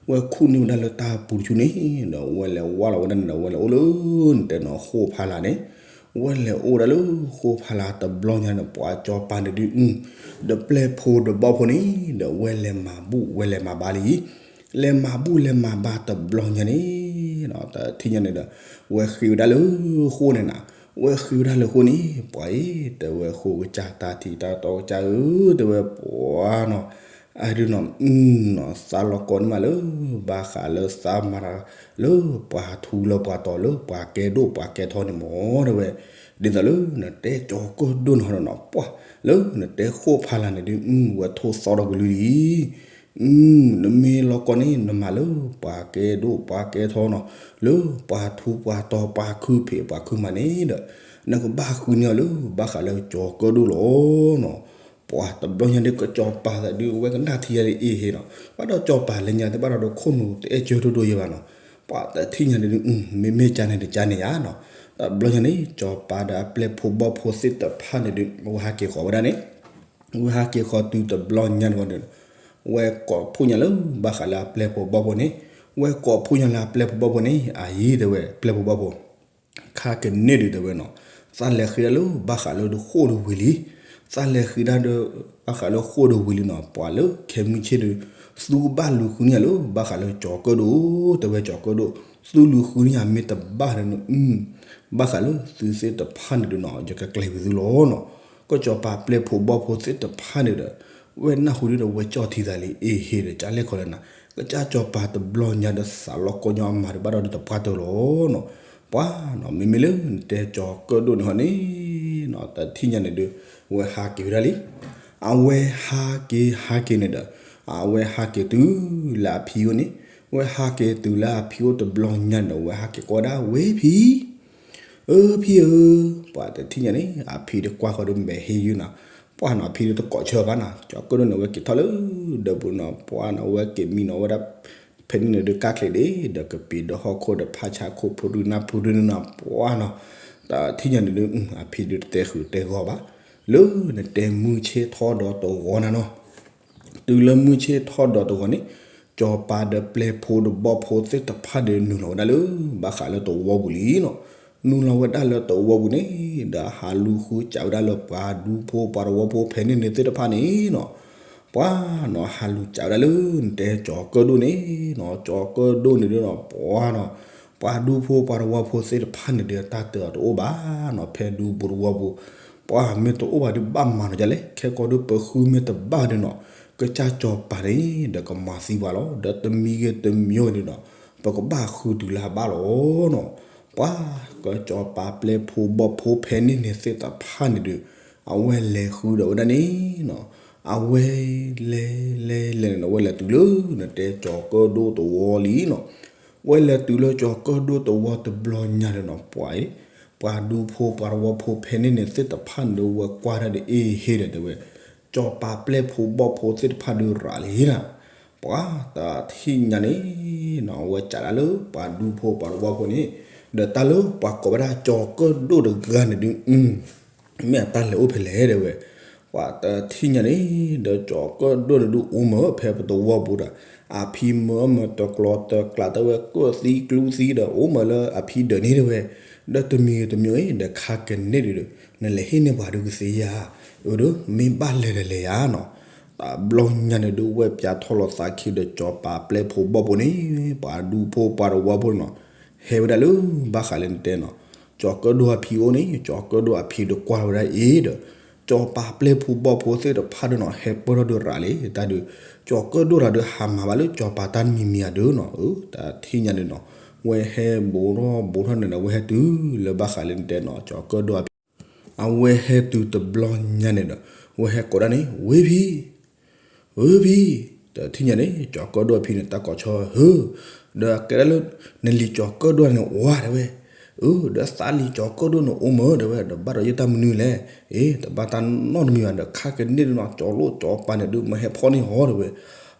ဝဲခူၣ်န့ၢ်ဝဲဒၣ်လၢတၢ်ပူၤတဆူန့ၣ်ဒီး ဝဲလဲၤဝါလီၤဝဲဒၣ်န့ၣ်ဒီး ဝဲလဲၤအိၣ်လၢ နတဲနီၤ ဃိၣ်ဖးလာ်န့ၣ်, ဝဲလဲၤအိၣ်ဝဲဒၣ်လၢဃိၣ်ဖးလာ်တဘျီညါန့ၣ် ပှၤကၠီၤပၤန့ၣ်ဒုး ဒီးပျဲၢ်ဖိဒီးဘီၣ်ဖိန့ၣ်ဒီး ဝဲလဲၤမၤဘူၣ်ဝဲလဲၤမၤဘါလံ လဲၤမၤဘူၣ်လဲၤမၤဘါတဘျီညါန့ၣ် တထံၣ်ညါန့ၣ်ဒီး ဝဲဃ့ဝဲဒၣ်လၢဃိၣ်န့ၣ်နၤ, ဝဲဃ့ဝဲဒၣ်လၢဃိၣ်န့ၣ် ပှၤအံၤ တဲဝဲဃိၣ်ကစၢ်တၢ်ထံးတၢ်တီကစၢ်ဧၢ တဲဝဲပှၤနီၤ, အဒုးနီၤ သးလီၤကိးန့ၢ်မးလၢ ဘၣ်ဃးလၢသးမၤတၢ်လၢပှၤထူလၢပှၤတီၤလၢပှၤကဲဒိၣ်ပှၤကဲထီန့ၣ်မး တဲဝဲ, ဒ်သိးလၢနတဲကၠီၤကၢၣ်ဒိၣ်န့ၣ်ဒီးနီၤ ပှၤလၢနတဲဃိၣ်ဖးလာ်န့ၣ်ဒုး ဝဲထိၣ်သီဒီးကလုာ်လံ နမ့ၢ်လီၤကိးန့ၣ် နမၤလၢပှၤကဲဒိၣ်ပှၤကဲထီနီၤ, လၢပှၤထူပှၤတီၤပှၤခုဖံးပှၤခုမၤန့ၣ်ဒီး နကဘၣ်ဃုန့ၢ်အီၤလၢဘၣ်ဃးလၢကၠီၤကၢၣ်ဒိၣ်လီၤနီၤ, ပှၤတဘျီညါဒုး ကၠီၤပၤသးဒုး ဝဲကနၣ်ထံယၤလၢအ့ဟ့နီၤ, ဘၣ်ဒီးကၠီၤပၤလၢညါတဘၣ်ဒီး ခိၣ်နူာ်တအဲၣ်ကၢၢ်ဒိၣ်ဒိၣ်ယဲဘၣ်နီၤ, ပှၤတထံၣ်ညါန့ၣ်ဒုး မ့မ့ၢ်ကၠါန့ၣ်တကၠါန့ၣ်ယါနီၤ, တဘျီညါန့ၣ် ကၠီၤပၤဒီးအပျဲၢ်ဖိဘီၣ်ဖိသ့ၣ်တဖၣ်န့ၣ်ဒုး ဝဲဟးက့ၤဃီၤဝဲဒၣ်န့ၣ် ဝဲဟးက့ၤဃီၤတုၤတဘျီညါန့ၣ်ဒီး ဝဲကိးဖှိၣ်ညါလၢဘၣ်ဃးလၢအပျဲၢ်ဖိဘီၣ်ဖိန့ၣ်, ဝဲကိးဖှိၣ်ညါလၢအပျဲၢ်ဖိဘီၣ်ဖိန့ၣ် အအံၤတဲဝဲ ပျဲၢ်ဖိဘီၣ်ဖိ ခါကန့ၢ်ဒုးတဲဝဲနီၤ, သးလဲၤဃ့ဒၣ်လၢဘၣ်ဃးလၢဃိၣ်ဒီးဝံၤလံ, သးလဲၤဃ့ဒၣ်ဒီး ဘၣ်ဃးလၢဃိၣ်ဒီးဝံၤလံနီၤ, ပှၤလၢခဲမုၢ်ဆ့ၣ်ဒီး သုကဘၣ်လူၤဃုန့ၢ်ယၤလၢ ဘၣ်ဃးလၢကၠီၤကၢၣ်ဒိၣ်, တဲဝဲကၠီၤကၢၣ်ဒိၣ်, သုလူၤဃုန့ၢ်ယၤမ့ၢ်တဘၣ်ဒီး ဘၣ်ဃးလၢသုသ့ၣ်တဖၣ်န့ၣ်ဒုးနီၤ ယကကျဲၤဝံၤသုလီၤနီၤ, ကၠီၤပၤပျဲၢ်ဖိဘီၣ်ဖိသ့ၣ်တဖၣ်န့ၣ်ဒီး ဝဲနၢ်ဟူဒုးဒီး ဝဲကၠီၣ်ထံသးလံ အ့ဟ့ဒီး ကၠါလဲၣ်ခီလဲၣ်နၤ, ကစၢ်ကၠီၤပၤတဘျီညါဒီး သးလီၤကိးညီအမၤဒုးဘၣ်ဒီးတပှၢ်တၢၢ်လီၤနီၤ, ပှၤနီၤ မ့မ့ၢ်လၢနတဲကၠီၤကၢၣ်ဒိၣ်န့ၣ်ဟီန့ၣ်နီၤ တထံၣ်ညါန့ၣ်ဒုး ဝဲဟးက့ၤဝဲဒၣ်လံ, အဝဲဟးက့ၤဟးက့ၤန့ၣ်ဒီး အဝဲဟးက့ၤတုၤလၢအဖံအိၣ်န့ၣ်, ဝဲဟးက့ၤတုၤလၢအဖံအိၣ်တဘျီညါန့ၣ်ဒီး ဝဲဟးက့ၤကိးဝဲဒၣ်ဝဲဖံ အၢဖံဧၢ, ပှၤတထံၣ်ညါန့ၣ် အဖံတကွၢ်ဃီဒီးမဲာ်ဟ့ယုၢ်နီၤ, ပှၤနီၤ အဖံဒီးတကိးဆၢဘၣ်နီၤ, ကၠီၤကၢၣ်ဒိၣ်န့ၣ် ဝဲက့ၤထီၣ်လၢဒၢးပူၤနီၤ, ပှၤနီၤ ဝဲက့ၤမံနီၤဝဲဒၣ် ဖဲန့ၣ်န့ၣ်ဒုးကၢ်ချ့ဒ့ ဒီးကပံၤဒီးဟီၣ်ခိၣ်ဒီးဖးဆါခိၣ် ဖိဒုနၢ်ဖိဒုနၢ်နီၤ ပှၤနီၤ, တထံၣ်ညါန့ၣ်ဒုး အဖံဒုးတတဲဃုာ်တဲဂီၤဘၣ်, လၢနတဲမုၢ်ဆ့ၣ်ထီၣ်ဒီးတဂီၤနၤနီၤ တုၤလၢမုၢ်ဆ့ၣ်ထီၣ်ဒီးတဂီၤန့ၣ်, ကၠီၤပၤဒီးပျဲၢ်ဖိဒီးဘီၣ်ဖိသ့ၣ်တဖၣ်ဒီး နုာ်လီၤဝဲဒၣ်လၢ ဘၣ်ဃးလၢတဝီပူၤလံနီၤ, နုာ်လီၤဝဲဒၣ်လၢတဝီပူၤန့ၣ် ဒီးဟးလူၤဃုစးဝဲဒၣ်လၢပှၤဒူဖိပှၤတဝီဖိဖဲန့ၣ်န့ၣ်သ့ၣ်တဖၣ်န့ၣ်နီၤ, ပှၤနီၤ ဟးလူၤစးဝဲဒၣ်လၢနတဲကၠီၤကၢၣ်ဒိၣ်န့ၣ်နီၤ, ကၠီၤကၢၣ်ဒိၣ်န့ၣ်ဒုးနီၤ ပှၤနီၤ ပှၤဒူဖိပှၤတဝီဖိသ့ၣ်တဖၣ်န့ၣ်ဒီး တၢ်တၢ်အီၤတအိၣ်ဘၣ်နီၤ, ဖဲဒူပူၤတဝီပူၤ ပှၤမ့ၢ်တအိၣ်ဘၣ်ဒီးဘၣ်မၤနီၤဒ်လဲၣ်, ခဲကိာ်ဒီးပဃုမ့ၢ်တဘၣ်ဒီးနီၤ, ကစၢ်ကၠီၤပၤန့ၣ် ဒီးကမၤသံပှၤလီၤ, ဒီးတမံၤဂ့ၤတမံၤဂ့ၤန့ၣ်ဒီး ပကဘၣ်ဃုတုၤလၢအဘၣ်လီၤနီၤ, ပှၤကၠီၤပၤပျဲၢ်ဖိဘီၣ်ဖိဖဲန့ၣ်န့ၣ်သ့ၣ်တဖၣ်န့ၣ်ဒီး အဝဲလဲၤဃုဒီးဝဲဒၣ်န့ၣ်နီၤ, အဝဲလဲၤလဲၤလဲၤန့ၣ်ဒီး ဝဲလဲၤတုၤလၢနတဲကၠီၤကၢၣ်ဒိၣ်တဝီလံနီၤ. ဝဲလဲၤတုၤလၢကၠီၤကၢၣ်ဒိၣ်တဝီတဘျီညါဒီးနီၤ ပှၤအံၤ ပှၤဒူဖိပှၤတဝီဖိဖဲန့ၣ်န့ၣ်သ့ၣ်တဖၣ်န့ၣ်ဒီး ဝဲကွၢ်ဒၣ်ဒီး အ့ဟ့ဒီးတဲဝဲ, ကၠီၤပၤပျဲၢ်ဖိဘီၣ်ဖိသ့ၣ်တဖၣ်ဒီးရၤလံနီၤ. ပှၤတထံၣ်ညါန့ၣ်နီၤ အဝဲစံးဒၣ်လၢပှၤဒူဖိပှၤတဝီဖိန့ၣ်, ဒီးတၢ်လၢပှၤကိးဝဲဒၣ်ကၠီၤကၢၣ်ဒိၣ်တဂၤန့ၣ်ဒုး မ့ၢ်အတၢ်လဲၤအိၣ်ဖဲလဲၣ်တဲဝဲ. ပှၤတထံၣ်ညါန့ၣ် ဒီးကၠီၤကၢၣ်ဒိၣ်န့ၣ်ဒုးအိၣ်မးဖဲပတဝီပူၤဒီး အဖံမၢမၢတကျီတကျးတဲဝဲ ကၢၣ်သံကျူသံဒီးအိၣ်မးလၢအဖံဒၢးန့ၣ်တဲဝဲ. ဒီးတမံၤတမံၤအံၤ ဒီးခါကန့ၢ်ဒုးဒီး နလဲၤဟ့ၣ်န့ၢ်ပှၤဒုးကသ့ဧါ, အဒုး မ့ၢ်ဘၣ်လဲၤဒီးလဲၤဧါနီၤ. တဘျီညါန့ၣ်ဒုး ဝဲၢ်ပၠးထီၣ်လီၤသးခံဒီးကၠီၤပၤပျဲၢ်ဖိဘီၣ်ဖိန့ၣ် ပှၤဒူဖိပှၤတဝီဖိန့ၣ်နီၤ ဟဲဝဲဒၣ်လၢဘၣ်ဃးလၢနတဲနီၤ, ကၠီၤကၢၣ်ဒိၣ်အဖံအိၣ်န့ၣ် ကၠီၤကၢၣ်ဒိၣ်အဖံဒီးကွၢ်ဝဲဒၣ်အံၤဒီး ကၠီၤပၤပျဲၢ်ဖိဘီၣ်ဖိသ့ၣ်တဖၣ်ဒုးနီၤ ဟဲပၢၢ်ထီၣ်ဒုးရၤလံတၢ်ဒုး, ကၠီၤကၢၣ်ဒိၣ်တၢ်ဒုးဟးမၤဘၣ်လၢကၠီၤပၤတၢ်တမံၤမံၤအဒုးနီၤ. အတထံၣ်ညါန့ၣ်နီၤ ဝဲဟဲဘူးထီၣ်ဘူးထီၣ်န့ၣ်ဒီး ဝဲဟဲတုၤလၢဘၣ်ဃးလၢနတဲနီၤ ကၠီၤကၢၣ်ဒိၣ်အဖံ အဝဲဟဲတုၤတဘျီညါန့ၣ်ဒီး ဝဲဟဲကိးဒၣ်န့ၣ် ဝ့ၢ်ဖံ ဝ့ၢ်ဖံ, တထံၣ်ညါန့ၣ် ကၠီၤကၢၣ်ဒိၣ်အဖံန့ၣ် တၢ်ကိးဆီဟၢ, ဒီးကဲဒၣ်လၢ နလံၤကၠီၤကၢၣ်ဒိၣ်န့ၣ်ဝါတဲဝဲ, အၢ ဒီးသးလံၤကၠီၤကၢၣ်ဒိၣ်န့ၣ်အိၣ်မးတဲဝဲ, ဒီးဘၣ်ဒီးယတၢ်မနုၤလဲၣ်, အ့ တဘၣ်တၢ်နီတမံၤဘၣ်ဒီး ခါကန့ၢ်ဒုးနီၤ ကၠီၤလိၣ်ကၠီၤပၤန့ၣ်ဒုး မၢဟဲဖီၣ်န့ၢ်ဟီတဲဝဲ.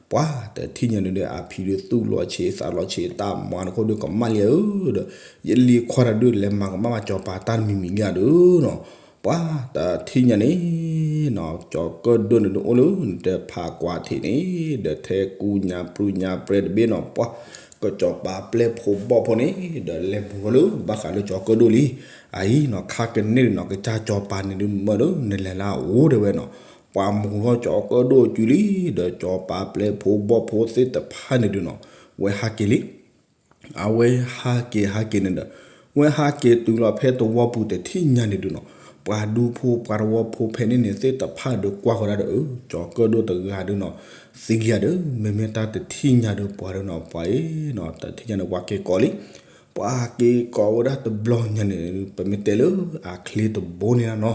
ပှၤတထံၣ်ညါန့ၣ်ဒီး အဖံဒုးသူၣ်လီၤဆံးသးလီၤဆံး တၢ်မၤနခိၣ်ဒုးကမၣ်လံဧၢ, ဒီး ယလံၤခွါတၢ်ဒုး လဲၤမၤကမၣ်ဘၣ်ကၠီၤပၤတၢ်တမံၤမံၤလံဧါဒုးနီၤ. ပှၤတထံၣ်ညါန့ၣ်နီၤ ကၠီၤကၢၣ်ဒိၣ်န့ၣ်ဒုးအိၣ်လၢနတဲဖးကွၢ်ထံးန့ၣ် ဒီးထဲကူညါပြူညါပြဲတဘ့ၣ်နီၤ ပှၤ ကၠီၤပၤပျဲၢ်ဖိဘီၣ်ဖိန့ၣ် ဒီးလဲၤမူၤထီၣ်လၢဘၣ်ဃးလၢကၠီၤကၢၣ်ဒိၣ်လံ. အအံၤနီၤ ခါကန့ၢ်ဒုးနီၤ ကစၢ်ကၠီၤပၤန့ၣ်ဒုးမၢဒီး နလဲၤလၢအအိၣ်တဲဝဲနီၤ. ပှၤမူၤထီၣ်ကၠီၤကၢၣ်ဒိၣ်အစုလံ, ဒီးကၠီၤပၤပျဲၢ်ဖိဘီၣ်ဖိသ့ၣ်တဖၣ်န့ၣ်ဒုးနီၤ ဝဲဟးက့ၤလံ အဝဲဟးက့ၤဟးက့ၤန့ၣ်ဒီး ဝဲဟးက့ၤတုၤလီၤဖဲတဝီပူၤတထံၣ်ညါန့ၣ်ဒုးနီၤ ပှၤဒူဖိပှၤတဝီဖိဖဲန့ၣ်န့ၣ်သ့ၣ်တဖၣ်ဒုးကွၢ်ဃီဒၣ်ဒီး အၢ ကၠီၤကၢၣ်ဒိၣ်တဂၤဒုးနီၤ သံလံဧါဒီး မ့မ့ၢ်တၢ်တထံၣ်ညါဒီးပှၤဒုးနီၤ ပှၤအံၤနီၤ တထံၣ်ညါန့ၣ် ပှၤက့ၤကိးလံ ပှၤက့ၤကိးဝဲဒၣ်တဘျီညါန့ၣ် ပမ့ၢ်တဲလၢအချ့တဘိန့ၣ်နီၤ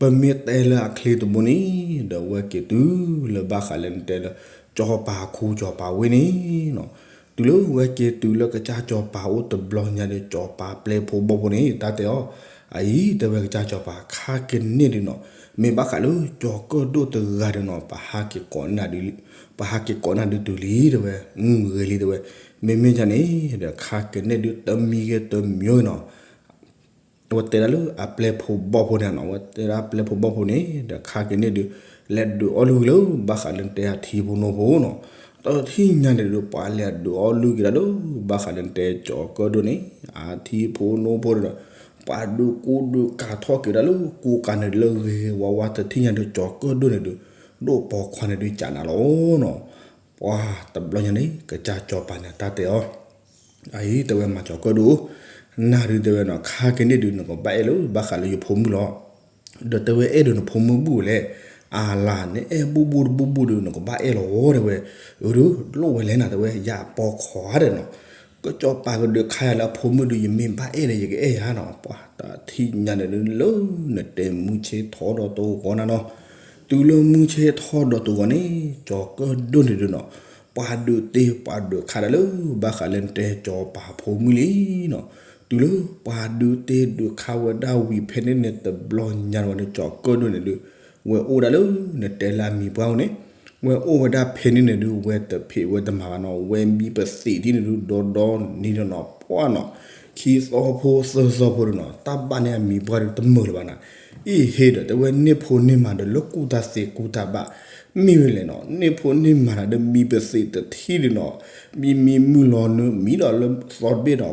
ပမ့ၢ်တဲလၢအချ့တဘိန့ၣ် ဒီးဝဲက့ၤတုၤလၢဘၣ်ဃးလၢနတဲလၢ ကၠီၤပၤခူကၠီၤပၤဝ့ၢ်န့ၣ်နီၤ တုၤလၢဝဲက့ၤတုၤလၢကစၢ်ကၠီၤပၤအိၣ်တဘျီညါဒီး ကၠီၤပၤပျဲၢ်ဖိဘီၣ်ဖိန့ၣ် တၢ်တဲအီၤ အအံၤတဲဝဲကစၢ်ကၠီၤပၤ ခါကန့ၢ်ဒုးနီၤ မ့ၢ်ဘၣ်ဃးလၢကၠီၤကၢၣ်ဒိၣ်တဂၤဒီးနီၤ ပဟးက့ၤကိးနၤဒုး ပဟးက့ၤကိးနၤဒုးတုၤလံတဲဝဲ ဂ့ၤလံတဲဝဲ မ့မ့ၢ်ဒ်န့ၣ်ဒီး ခါကန့ၢ်ဒုးတမံၤဂ့ၤတမံၤဂ့ၤနီၤ အဝဲတဲဒၣ်လၢအပျဲၢ်ဖိဘီၣ်ဖိန့ၣ်နီၤ အဝဲတဲဒၣ်ပျဲၢ်ဖိဘီၣ်ဖိန့ၣ် ဒီးခါကန့ၢ်ဒုး လဲၤဒုးအီၣ်လုၢ်က့ၤလၢ ဘၣ်ဃးလၢနတဲအထံဖိနိဖိနီၤ တထံၣ်ညါန့ၣ်ဒုး ပှၤလဲၤဒုးအီၣ်လုၢ်က့ၤဒၣ်လၢ ဘၣ်ဃးလၢနတဲကၠီၤကၢၣ်ဒိၣ်န့ၣ် အထံဖိနိဖိဒီး ပှၤဒုးကူဒုးကၤထီၣ်က့ၤဒၣ်လၢ ကူကၤန့ၣ်လၢဂ့ၤဂ့ၤဝါဝါ တထံၣ်ညါဒုး ကၠီၤကၢၣ်ဒိၣ်န့ၣ်ဒုး ဒိၣ်ပိာ်ခွါန့ၣ်ဒုးကးနၤလီၤနီၤ ပှၤတဘျီညါန့ၣ် ကစၢ်ကၠီၤပၤန့ၣ် တၢ်တဲအီၤ အအံၤတဲဝဲမၤကၠီၤကၢၣ်ဒိၣ် နၤဒုးတဲဝဲနီၤ ခါကန့ၢ်ဒုး နကဘၣ်အဲၣ်လၢ ဘၣ်ဃးလၢယဖိမုၣ်လီၤ ဒီးတဲဝဲအဲၣ်ဒိးနဖိမုၣ်ဘူၣ်လဲၣ် အလၤ နအဲၣ်ဘူၣ်ဘူၣ်တဘူၣ်ဘူၣ်ဒုး နကဘၣ်အဲၣ်လီၤတဲဝဲ အဒုး လိၣ်ဝဲလဲၣ်နၤတဲဝဲ ယပိာ်ခွါဒီးနီၤ ကစၢ်ကၠီၤပၤကဒုးခါယၤလၢအဖိမုၣ်ဒုး ယမ့ၢ်ဘၣ်အဲၣ်ဒီး ယကအဲၣ်ယၤနီၤ ပှၤတထံၣ်ညါန့ၣ်ဒုး လၢနတဲမုၢ်ဆ့ၣ်ထီၣ်ဒီးတဂီၤနၤနီၤ တုၤလၢမုၢ်ဆ့ၣ်ထီၣ်ဒီးတဂီၤန့ၣ် ကၠီၤကၢၣ်ဒိၣ်န့ၣ်ဒုးနီၤ ပှၤဒုးတ့ပှၤဒုးခါဒၣ်လၢ ဘၣ်ဃးလၢနတဲကၠီၤပၤဖိမုၣ်လံနီၤ တုၤလၢပှၤဒုးတ့ဒုးခါဝဲဒၣ်ဝံၤဖဲန့ၣ်န့ၣ် တဘျီညါန့ၣ်ဝဲန့ၣ် ကၠီၤကၢၣ်ဒိၣ်န့ၣ်ဒုး ဝဲအိၣ်ဒၣ်လၢ နတဲလၢအမံၤပှၢ်အိၣ်န့ၣ် ဝဲအိၣ်ဝဲဒၣ်ဖဲန့ၣ်န့ၣ်ဒုး ဝဲတဖံးဝဲတမၤဘၣ်နီၤ ဝဲမံပသံးဒ်န့ၣ်ဒုး ဒီဒီနံၤဒီးနီၤ ပှၢ်နီၤ ခံသီဖိသၢသီဖိဒုးနီၤ တၢ်ဘၣ်န့ၢ်အမံၤပှၢ်ဒုးတမုာ်လၢၤဘၣ်နၤ အံၤဟ့ဒီး တဲဝဲန့ၢ်ဖိန့ၢ်မၤဒီးလၢကူၣ်တၢ်သ့ကူၣ်တၢ်ဘၣ် မ့ၢ်ဝဲလဲၣ်နီၤ န့ၢ်ဖိန့ၢ်မၤဒီးမံပသံးတထံၣ်ဒုးနီၤ မံမံမုၢ်လီၤနုာ် မံဒီးလၢသီတဘ့ၣ်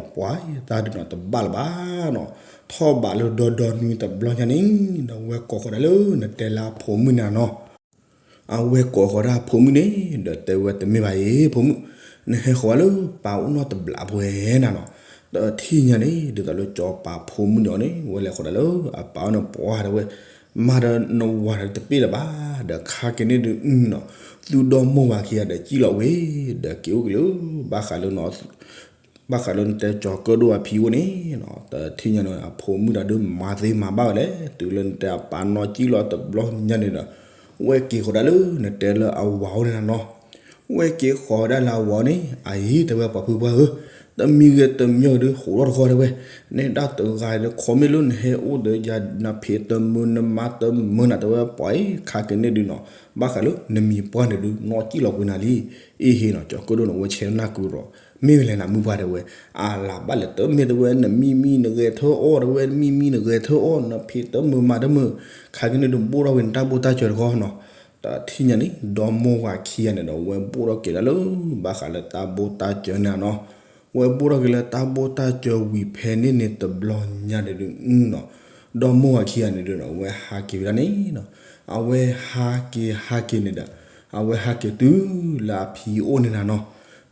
ဒီး ပှၤတၢ်ဒုးနီၤ တဘၣ်လၢၤဘၣ်နီၤ ထီၣ်ဘးလၢဒီဒီနွံတဘျီညါန့ၣ် ဒီးဝဲကိးဃီဒၣ်လၢ နတဲလၢအဖိမုၣ်နၤနီၤ အဝဲကိးဃီဒၣ်အဖိမုၣ်န့ၣ် ဒီးတဲဝဲတမ့ၢ်ဘၣ်အံၤ ဖိမုၣ် နဟဲဃီၤလၢပၢ်အိၣ်နီတဘျီပှဲၤနၤနီၤ တထံၣ်ညါန့ၣ် ဒ်သိးလၢကၠီၤပၤဖိမုၣ်န့ၣ်အီၤန့ၣ် ဝဲလဲၤဃီၤဒၣ်လၢအပၢ်အိၣ်န့ၣ် ပှၤတဲဝဲ မၤဒီးနဝၤဒီးတပ့ၢ်လၢၤဘၣ် ဒီးခါက့ၤန့ၣ်ဒုးနီၤ သူဒီမိၢ်ဝၤခံဂၤဒီးစံၣ်လီၤဝဲ ဒီးက့ၤအိၣ်က့ၤလၢ ဘၣ်ဃးလၢနီၤ ဘၣ်ဃးလၢနတဲကၠီၤကၢၣ်ဒိၣ်အဖံအိၣ်န့ၣ်နီၤ, တထံၣ်ညါန့ၣ် အဖိမုၣ်တၢ်ဒုးမၤသ့မၤဘၣ်ဝဲလဲၣ်, တုၤလၢနတဲအပၢ်နီၢ်ကံၣ်လီၤတဘျီညါန့ၣ်ဒီး, ဝဲက့ၤဃီၤဒၣ်လၢနတဲလၢအဝၤအိၣ်န့ၣ်နီၤ, ဝဲက့ၤဃီၤဝဲဒၣ်လၢအဝၤအိၣ်န့ၣ် အအံၤတဲဝဲပှၤဖုပှၢ်ဧၢ, တမံၤဂ့ၤတမံၤဂ့ၤဒုး ဟးထီၣ်တဃီတဲဝဲ, နဲဒၣ်တဂၤဒီး ခီမ့ၢ်လၢနဟဲအိၣ်ဒီးယၤ နဖံးတမုာ်နမါတမုာ်နၤတဲဝဲပှၤအံၤ ခါက့ၤန့ၣ်ဒုးနီၤ, ဘၣ်ဃးလၢနမံၤပှၢ်န့ၣ်ဒုး နီၢ်ကံၣ်လီၤကွံာ်နၤလံ, အ့ဟ့နီၤ ကၠီၤကၢၣ်ဒိၣ်န့ၣ် ဝဲဆဲးနၢ်ကုၤဒီး, မ့ၢ်ဝဲလဲၣ်နမုၢ်ပှၢ်တဲဝဲ, အလၤဘၣ်လဲၣ်တမ့ၢ်တဲဝဲ နမံမံနဂဲၤထၢၣ်အီၣ်တဲဝဲ နမံမံနဂဲၤထၢၣ်အီၣ် နဖံးတမုာ်မၤတမုာ်, ခါက့ၤန့ၣ်ဒုး ဘိၣ်ထီၣ်က့ၤနတၢ်ဘိၣ်တၢ်စၢၤတဃီနီၤ, တထံၣ်ညါန့ၣ် ဒီမိၢ်ဝၤခံဂၤန့ၣ်ဒီး ဝဲဘိၣ်ထီၣ်က့ၤဒၣ်လၢ ဘၣ်ဃးလၢတၢ်ဘိၣ်တၢ်စၢၤန့ၣ်နီၤ, ဝဲဘိၣ်ထီၣ်က့ၤလၢတၢ်ဘိၣ်တၢ်စၢၤဝံၤဖဲန့ၣ်န့ၣ်တဘျီညါန့ၣ်ဒုးနီၤ, ဒီမိၢ်ဝၤခံဂၤန့ၣ်ဒုးနီၤ ဝဲဟးက့ၤဝဲဒၣ်န့ၣ်နီၤ, အဝဲဟးက့ၤဟးက့ၤန့ၣ်ဒီး, အဝဲဟးက့ၤတုၤလၢအဖံအိၣ်န့ၣ်နၤနီၤ,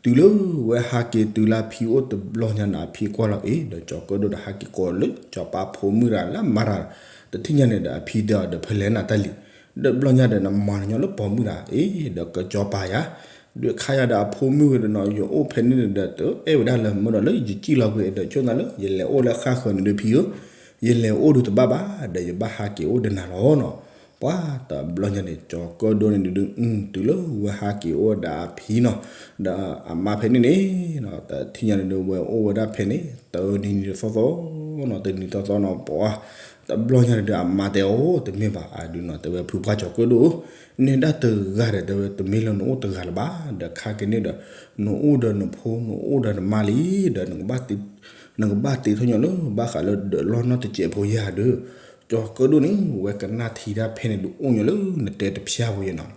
တုၤလၢဝဲဟးက့ၤတုၤလၢအဖံအိၣ်တဘျီညါန့ၣ် အဖံကွၢ်လီၤအ့ၣ် ဒီးကၠီၤကၢၣ်ဒိၣ်ဒီးဟးက့ၤကိးလၢ ကၠီၤပၤဖိမုၣ်တဂၤလၢမၤတၢ်, တထံၣ်ညါန့ၣ်ဒီး အဖံတဲအီၤဒီး ဖဲလဲၣ်နၤတၢ်လံ, တဘျီညါဒီး နမၤနညီလၢပိာ်မုၣ်တဂၤ အ့ၣ် ဒီးကၠီၤပၤယၤ, ဒုးခါယၤဒီးအဖိမုၣ်ဝဲဒီးနီၤ ယအိၣ်ဖဲန့ၣ်န့ၣ်ဒီး တအဲၣ်ဝဲဒၣ်လၢၤ မ့ၢ်ဒီးလၢယကံၣ်လီၤကွံာ်ဒီး ဆိၣ်နၤလၢ ယလဲၤအိၣ်လၢဃၣ်ဃၢၤန့ၣ်ဒုးဖံဧၢ, ယလဲၤအိၣ်ဒုးတဘၣ်ဘၣ် ဒီးယဘၣ်ဟးက့ၤအိၣ်ဒီးနၤလီၤနီၤ, ပှၤတဘျီညါန့ၣ် ကၠီၤကၢၣ်ဒိၣ်န့ၣ်ဒုး, တုၤလၢဝဲဟးက့ၤအိၣ်ဒီးအဖံနီၤ, ဒီးအမါဖဲန့ၣ်န့ၣ်, တထံၣ်ညါန့ၣ်ဒုး ဝဲအိၣ်ဝဲဒၣ်ဖဲန့ၣ် တနံၤနံၤသီသီနီၤ, တနံၤသီသီနီၤ ပှၤ တဘျီညါန့ၣ်ဒုး အမါတဲအီၤ တမ့ၢ်ဘၣ် အဒုးနီၤ တဲဝဲဖုပှၢ်ကၠီၤကၢၣ်ဒိၣ်, နဲဒၣ်တဂၤဒီး တဲဝဲတမ့ၢ်လၢနအိၣ်တဂၤလၢၤဘၣ် ဒီးခါက့ၤန့ၣ်ဒီး နအိၣ်ဒီးနဖိ နအိၣ်ဒီးနမါလံ, ဒီး နကဘၣ်တ့ထီၣ်ညီလၢ ဘၣ်ဃးလၢဒၢးလီၢ်နီၢ်တစဲးဖိယၤဒီး, ကၠီၤကၢၣ်ဒိၣ်န့ၣ် ဝဲကနၣ်ထံတၢ်ဖဲန့ၣ်ဒုး အိၣ်ညီလၢနတဲတဖျါဝဲယဲနီၤ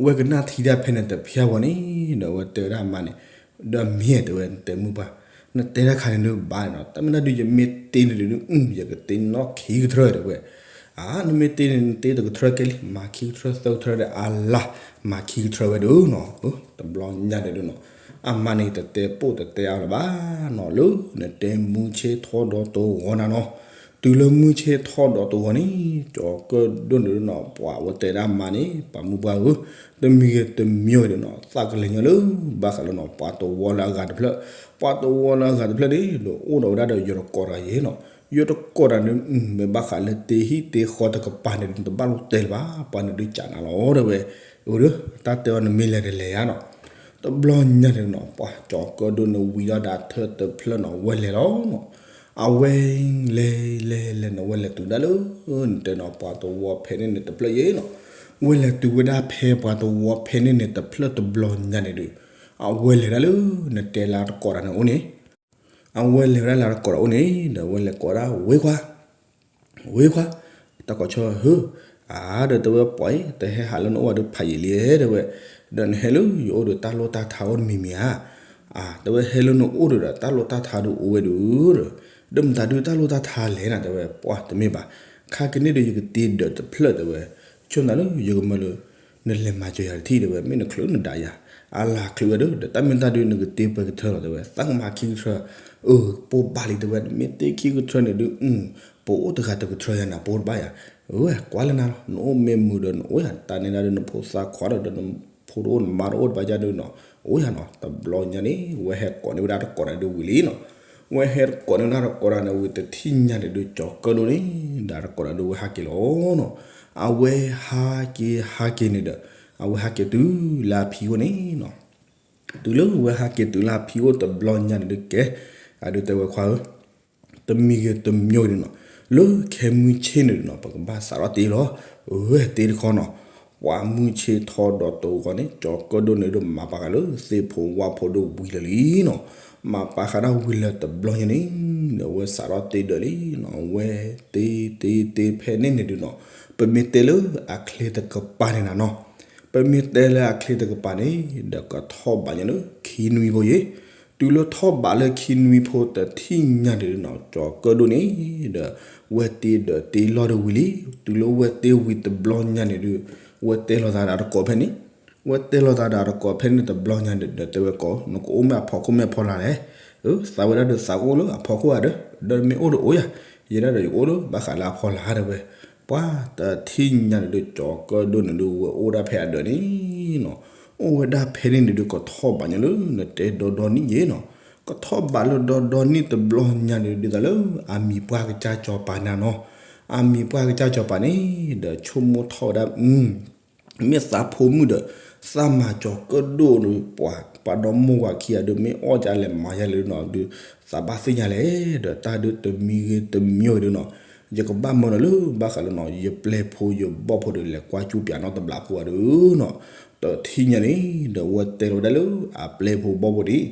ဝဲကနၣ်ထံတၢ်ဖဲန့ၣ်တဖျါဝဲန့ၣ် ဒီးဝဲတဲဝဲဒၣ်အမါန့ၣ်, ဒီးမ့ၢ်တဲဝဲ နတဲမုၢ်ပှၢ်, နတဲတၢ်ခါန့ၣ်ဒုးဘၣ်န့ၣ်နီၤ, တၢ်မ့ၢ်တၢ်ဒုး ယမ့ၢ်တ့န့ၣ်ဒုး ယကတ့နီၢ်ခံကထြၢတဲဝဲ, အါ နမ့ၢ်တ့န့ၣ် နတ့တကထြၢကဲလံ မၤခံကထြၢသၢကထြၢဒီးအလါ, မၤခံကထြၢဝဲဒုးနီၤ, တဘျီညါန့ၣ်ဒုးနီၤ, အမါန့ၣ်တတဲပိၢ်တတဲအါလၢၤဘၣ်နီၤ, လၢနတဲမုၢ်ဆ့ၣ်ထီၣ်ဒီးတဝီနၤနီၤ တုၤလၢမုၢ်ဆ့ၣ်ထီၣ်ဒီးတဝီန့ၣ် ကၠီၤကၢၣ်ဒိၣ်န့ၣ်ဒုးနီၤ ပှၤဝဲတဲဒၣ်မါန့ၣ် ပှၤမုၢ်ပှၢ်ဧၢ, တမံၤဂ့ၤတမံၤဂ့ၤဒုးနီၤ သးကလဲၤညီလၢ ဘၣ်ဃးလၢနီၤ ပှၤတဝီလၢအဂၤတဖျၢၣ်, ပှၤတဝီလၢအဂၤတဖျၢၣ်န့ၣ် ဒီးအိၣ်ဒီးဝဲဒၣ်ဒီးယတကိးတဂၤယဲနီၤ, ယတကိးတဂၤန့ၣ် မ့ၢ်ဘၣ်ဃးလၢတ့ဟံၣ်တ့ဃီတကပၤန့ၣ်ဒုး တဘၣ်လိာ်တဲလၢၤဘၣ်, ပှၤန့ၣ်ဒုးကးနၤလီၤတဲဝဲ, အိၣ်ဒီး တၢ်တဲအီၤနမ့ၢ်လဲၤတလဲၤယါနီၤ တဘျီညါန့ၣ်နီၤ ပှၤကၠီၤကၢၣ်ဒိၣ်န့ၣ်ဝံၤဒီးဒၣ်ထၢၣ်တဖျၢၣ်နီၤ ဝဲလဲၤလီၤနီၤ, အဝဲလဲၤလဲၤလဲၤန့ၣ် ဝဲလဲၤတုၤဒၣ်လၢ နတဲနီၤ ပှၤတဝီဖဲန့ၣ်န့ၣ်တဖျၢၣ်ယဲနီၤ, ဝဲလဲၤတုၤဝဲဒၣ်ဖဲပှၤတဝီဖဲန့ၣ်န့ၣ်တဖျၢၣ်တဘျီညါန့ၣ်ဒုး, အဝဲလဲၤဒၣ်လၢ နတဲလၢတကိးတၢ်န့ၣ်အိၣ်န့ၣ် အဝဲလဲၤဝဲဒၣ်လၢတကိးတၢ်အိၣ်န့ၣ် ဒီးဝဲလဲၤကိးဒၣ် ဝ့ခွါ ဝ့ခွါ, တၢ်ကိးဆၢဟၢ, အါ ဒီးတဲဝဲပှၤအံၤ တဟဲဟးလၢနအိၣ်ဘၣ်ဒုးဖးယံာ်လံ တဲဝဲ, ဒီးနဟဲလၢယအိၣ်ဒီးတၢ်လိၣ်တၢ်ထါအိၣ်တမံၤမံၤဧါ, အါ တဲဝဲဟဲလၢနအိၣ်ဒီးတၢ်လိၣ်တၢ်ထါဒုးအိၣ်ဝဲဒုး, ဒီးမတၤဒုးတၢ်လိၣ်တၢ်ထါလဲၣ်နၤ တဲဝဲ ပှၤတမ့ၢ်ဘၣ်, ခါကန့ၣ်ဒီးယကတ့ဒၢးတဖျၢၣ်တဲဝဲ, ဆိနၤလၢယကမၢလၢ နလဲၤမၤစၢၤယၤတထံၣ်တဲဝဲ မ့ၢ်နချုးနဒၣ်ယၤ, အလၤချုးဝဲဒီး ဒီးတၢ်မ့ၢ်တၢ်ဒုး နကတ့ပှဲၤကထြၢလီၤတဲဝဲ သးကမၤခံကထြၢ, အၢ ပိၢ်ဘၣ်လံတဲဝဲ မ့ၢ်တ့ခံကထြၢန့ၣ်ဒုး ပအိၣ်တဂၤတကထြၢယၤန့ၣ် ပိၢ်တဘၣ်ယၤ, အဝဲကွၢ်လၢနၤလီၤ နအိၣ်မ့ၢ်မုာ်ဒီးနအိၣ်ယၤ တၢ်န့ၣ်ဒၣ်ဒုး နဖိသၣ်ခွါဒီး ဒီးနဖိတအိၣ်နမါတအိၣ်တဘၣ်ယၤဒုးနီၤ အိၣ်ယၤနီၤ တဘျီညါန့ၣ် ဝဲဟဲကိးန့ၢ်ဝဲဒၣ်တကိးတၢ်ဒုးဝံၤလံနီၤ ဝဲဟဲကိးန့ၢ်ဝဲဒၣ်တကိးတၢ်န့ၣ်ဝံၤ တထံၣ်ညါန့ၣ်ဒုး ကၠီၤကၢၣ်ဒိၣ်န့ၣ် ဒီးတကိးတၢ်ဒုးဝဲဟးက့ၤလီၤနီၤ အဝဲဟးက့ၤဟးက့ၤန့ၣ်ဒီး အဝဲဟးက့ၤတုၤလၢအဖံအိၣ်န့ၣ်နီၤ တုၤလၢဝဲဟးက့ၤတုၤလၢအဖံအိၣ်တဘျီညါန့ၣ်ဒုးကဲ, အဒုးတဲဝဲခွါဧၢ, တမံၤဂ့ၤတမံၤဂ့ၤန့ၣ်နီၤ, လၢခဲမုၢ်ဆ့ၣ်န့ၣ်နီၤ ပကဘၣ်စးထီၣ်တ့လီၤ, ဝဲတ့တခီနီၤ, ပှၤမုၢ်ဆ့ၣ်ထီၣ်ဒီးတဂီၤန့ၣ် ကၠီၤကၢၣ်ဒိၣ်န့ၣ်ဒုးမၤပာ်ဃာ်လၢသ့ၣ်ဖိဝၣ်ဖိဒုးဝံၤလၢာ်လံနီၤ, မၤပာ်ဃာ်ဒၣ်ဝံၤလၢာ်တဘျီညါန့ၣ်, ဒီးဝဲစးထီၣ်တ့ဒၢးလံနီၤ, ဝဲတ့တ့တ့ဖဲန့ၣ်န့ၣ်ဒုးနီၤ, ပမ့ၢ်တဲလၢအချ့တကပၤန့ၣ်နၤနီၤ ပမ့ၢ်တဲလၢအချ့တကပၤန့ၣ် ဒီးကထီၣ်ဘးညါလၢခံနွံဖိယဲ, တုၤလၢထီၣ်ဘးလၢခံနွံဖိတထံၣ်ညါန့ၣ်ဒုးနီၤ ကၠီၤကၢၣ်ဒိၣ်န့ၣ်, ဒီးဝဲတ့ဒီးတ့လီၢ်ဒုးဝံၤလံ, တုၤလၢဝဲတ့ဝံၤတဘျီညါန့ၣ်ဒုး, ဝဲတဲလီၤသးဒီးတကိးဖဲန့ၣ်, ဝဲတဲလီၤသးဒီးတကိးဖဲန့ၣ်တဘျီညါဒီး ဒီးတဲဝဲကိး နကအိၣ်မ့ၢ်အဖီခိၣ်မ့ၢ်အဖီလာ်လဲၣ်, သးဝဲဒၣ်ဒီးသးကအိၣ်လၢအဖီခိၣ်ဧါဒီး, ဒီးမ့ၢ်အိၣ်ဒီးအိၣ်ယၤ, ယဲဒၣ်ဒီးယအိၣ်လၢဘၣ်ဃးလၢအဖီလာ်တဲဝဲ, ပှၤတထံၣ်ညါန့ၣ်ဒုး ကၠီၤကၢၣ်ဒိၣ်န့ၣ်ဒုး ဝဲအိၣ်ဒၣ်ဖဲအဒၢးန့ၣ်နီၤ, အိၣ်ဝဲဒၣ်ဖဲန့ၣ်န့ၣ်ဒုး ကထီၣ်ဘးညါလၢနတဲဒီဒီနံၣ်ယဲနီၤ, ကထီၣ်ဘးလၢဒီဒီနံၣ်တဘျီညါန့ၣ် ဒ်သိးလၢအမံၤပှၢ်ကစၢ်စီၤပၤန့ၣ်နီၤ, အမံၤပှၢ်ကစၢ်စီၤပၤန့ၣ် ဒီးဆိကမိၣ်ထီၣ်ဝဲဒၣ် မ့ၢ်သးဖိမုၣ်ဒီး သးမၤကၠီၤကၢၣ်ဒိၣ်ဒီး ပှၤပှၤဒီမိၢ်ဝၤခံဂၤဒီး မ့ၢ်အီၣ်ဒ်လဲၣ်မၤဒ်လဲၣ်နီၤဒီး သးဘၣ်သ့ၣ်ညါလဲၣ်, ဒီးတၢ်ဒုးတမံၤဂ့ၤတမံၤဂ့ၤဒီးနီၤ, ယကဘၣ်မၢလီၤလၢဘၣ်ဃးလၢနီၤ ယပျဲၢ်ဖိယဘီၣ်ဖိဒီး လဲၤကွၢ်ကၠူၣ်ပၠးနီတဘျီဖိအီၤဒီးနီၤ, တထံၣ်ညါန့ၣ် ဒီးဝဲတဲလီၤဝဲဒၣ်လၢအပျဲၢ်ဖိဘီၣ်ဖိန့ၣ်,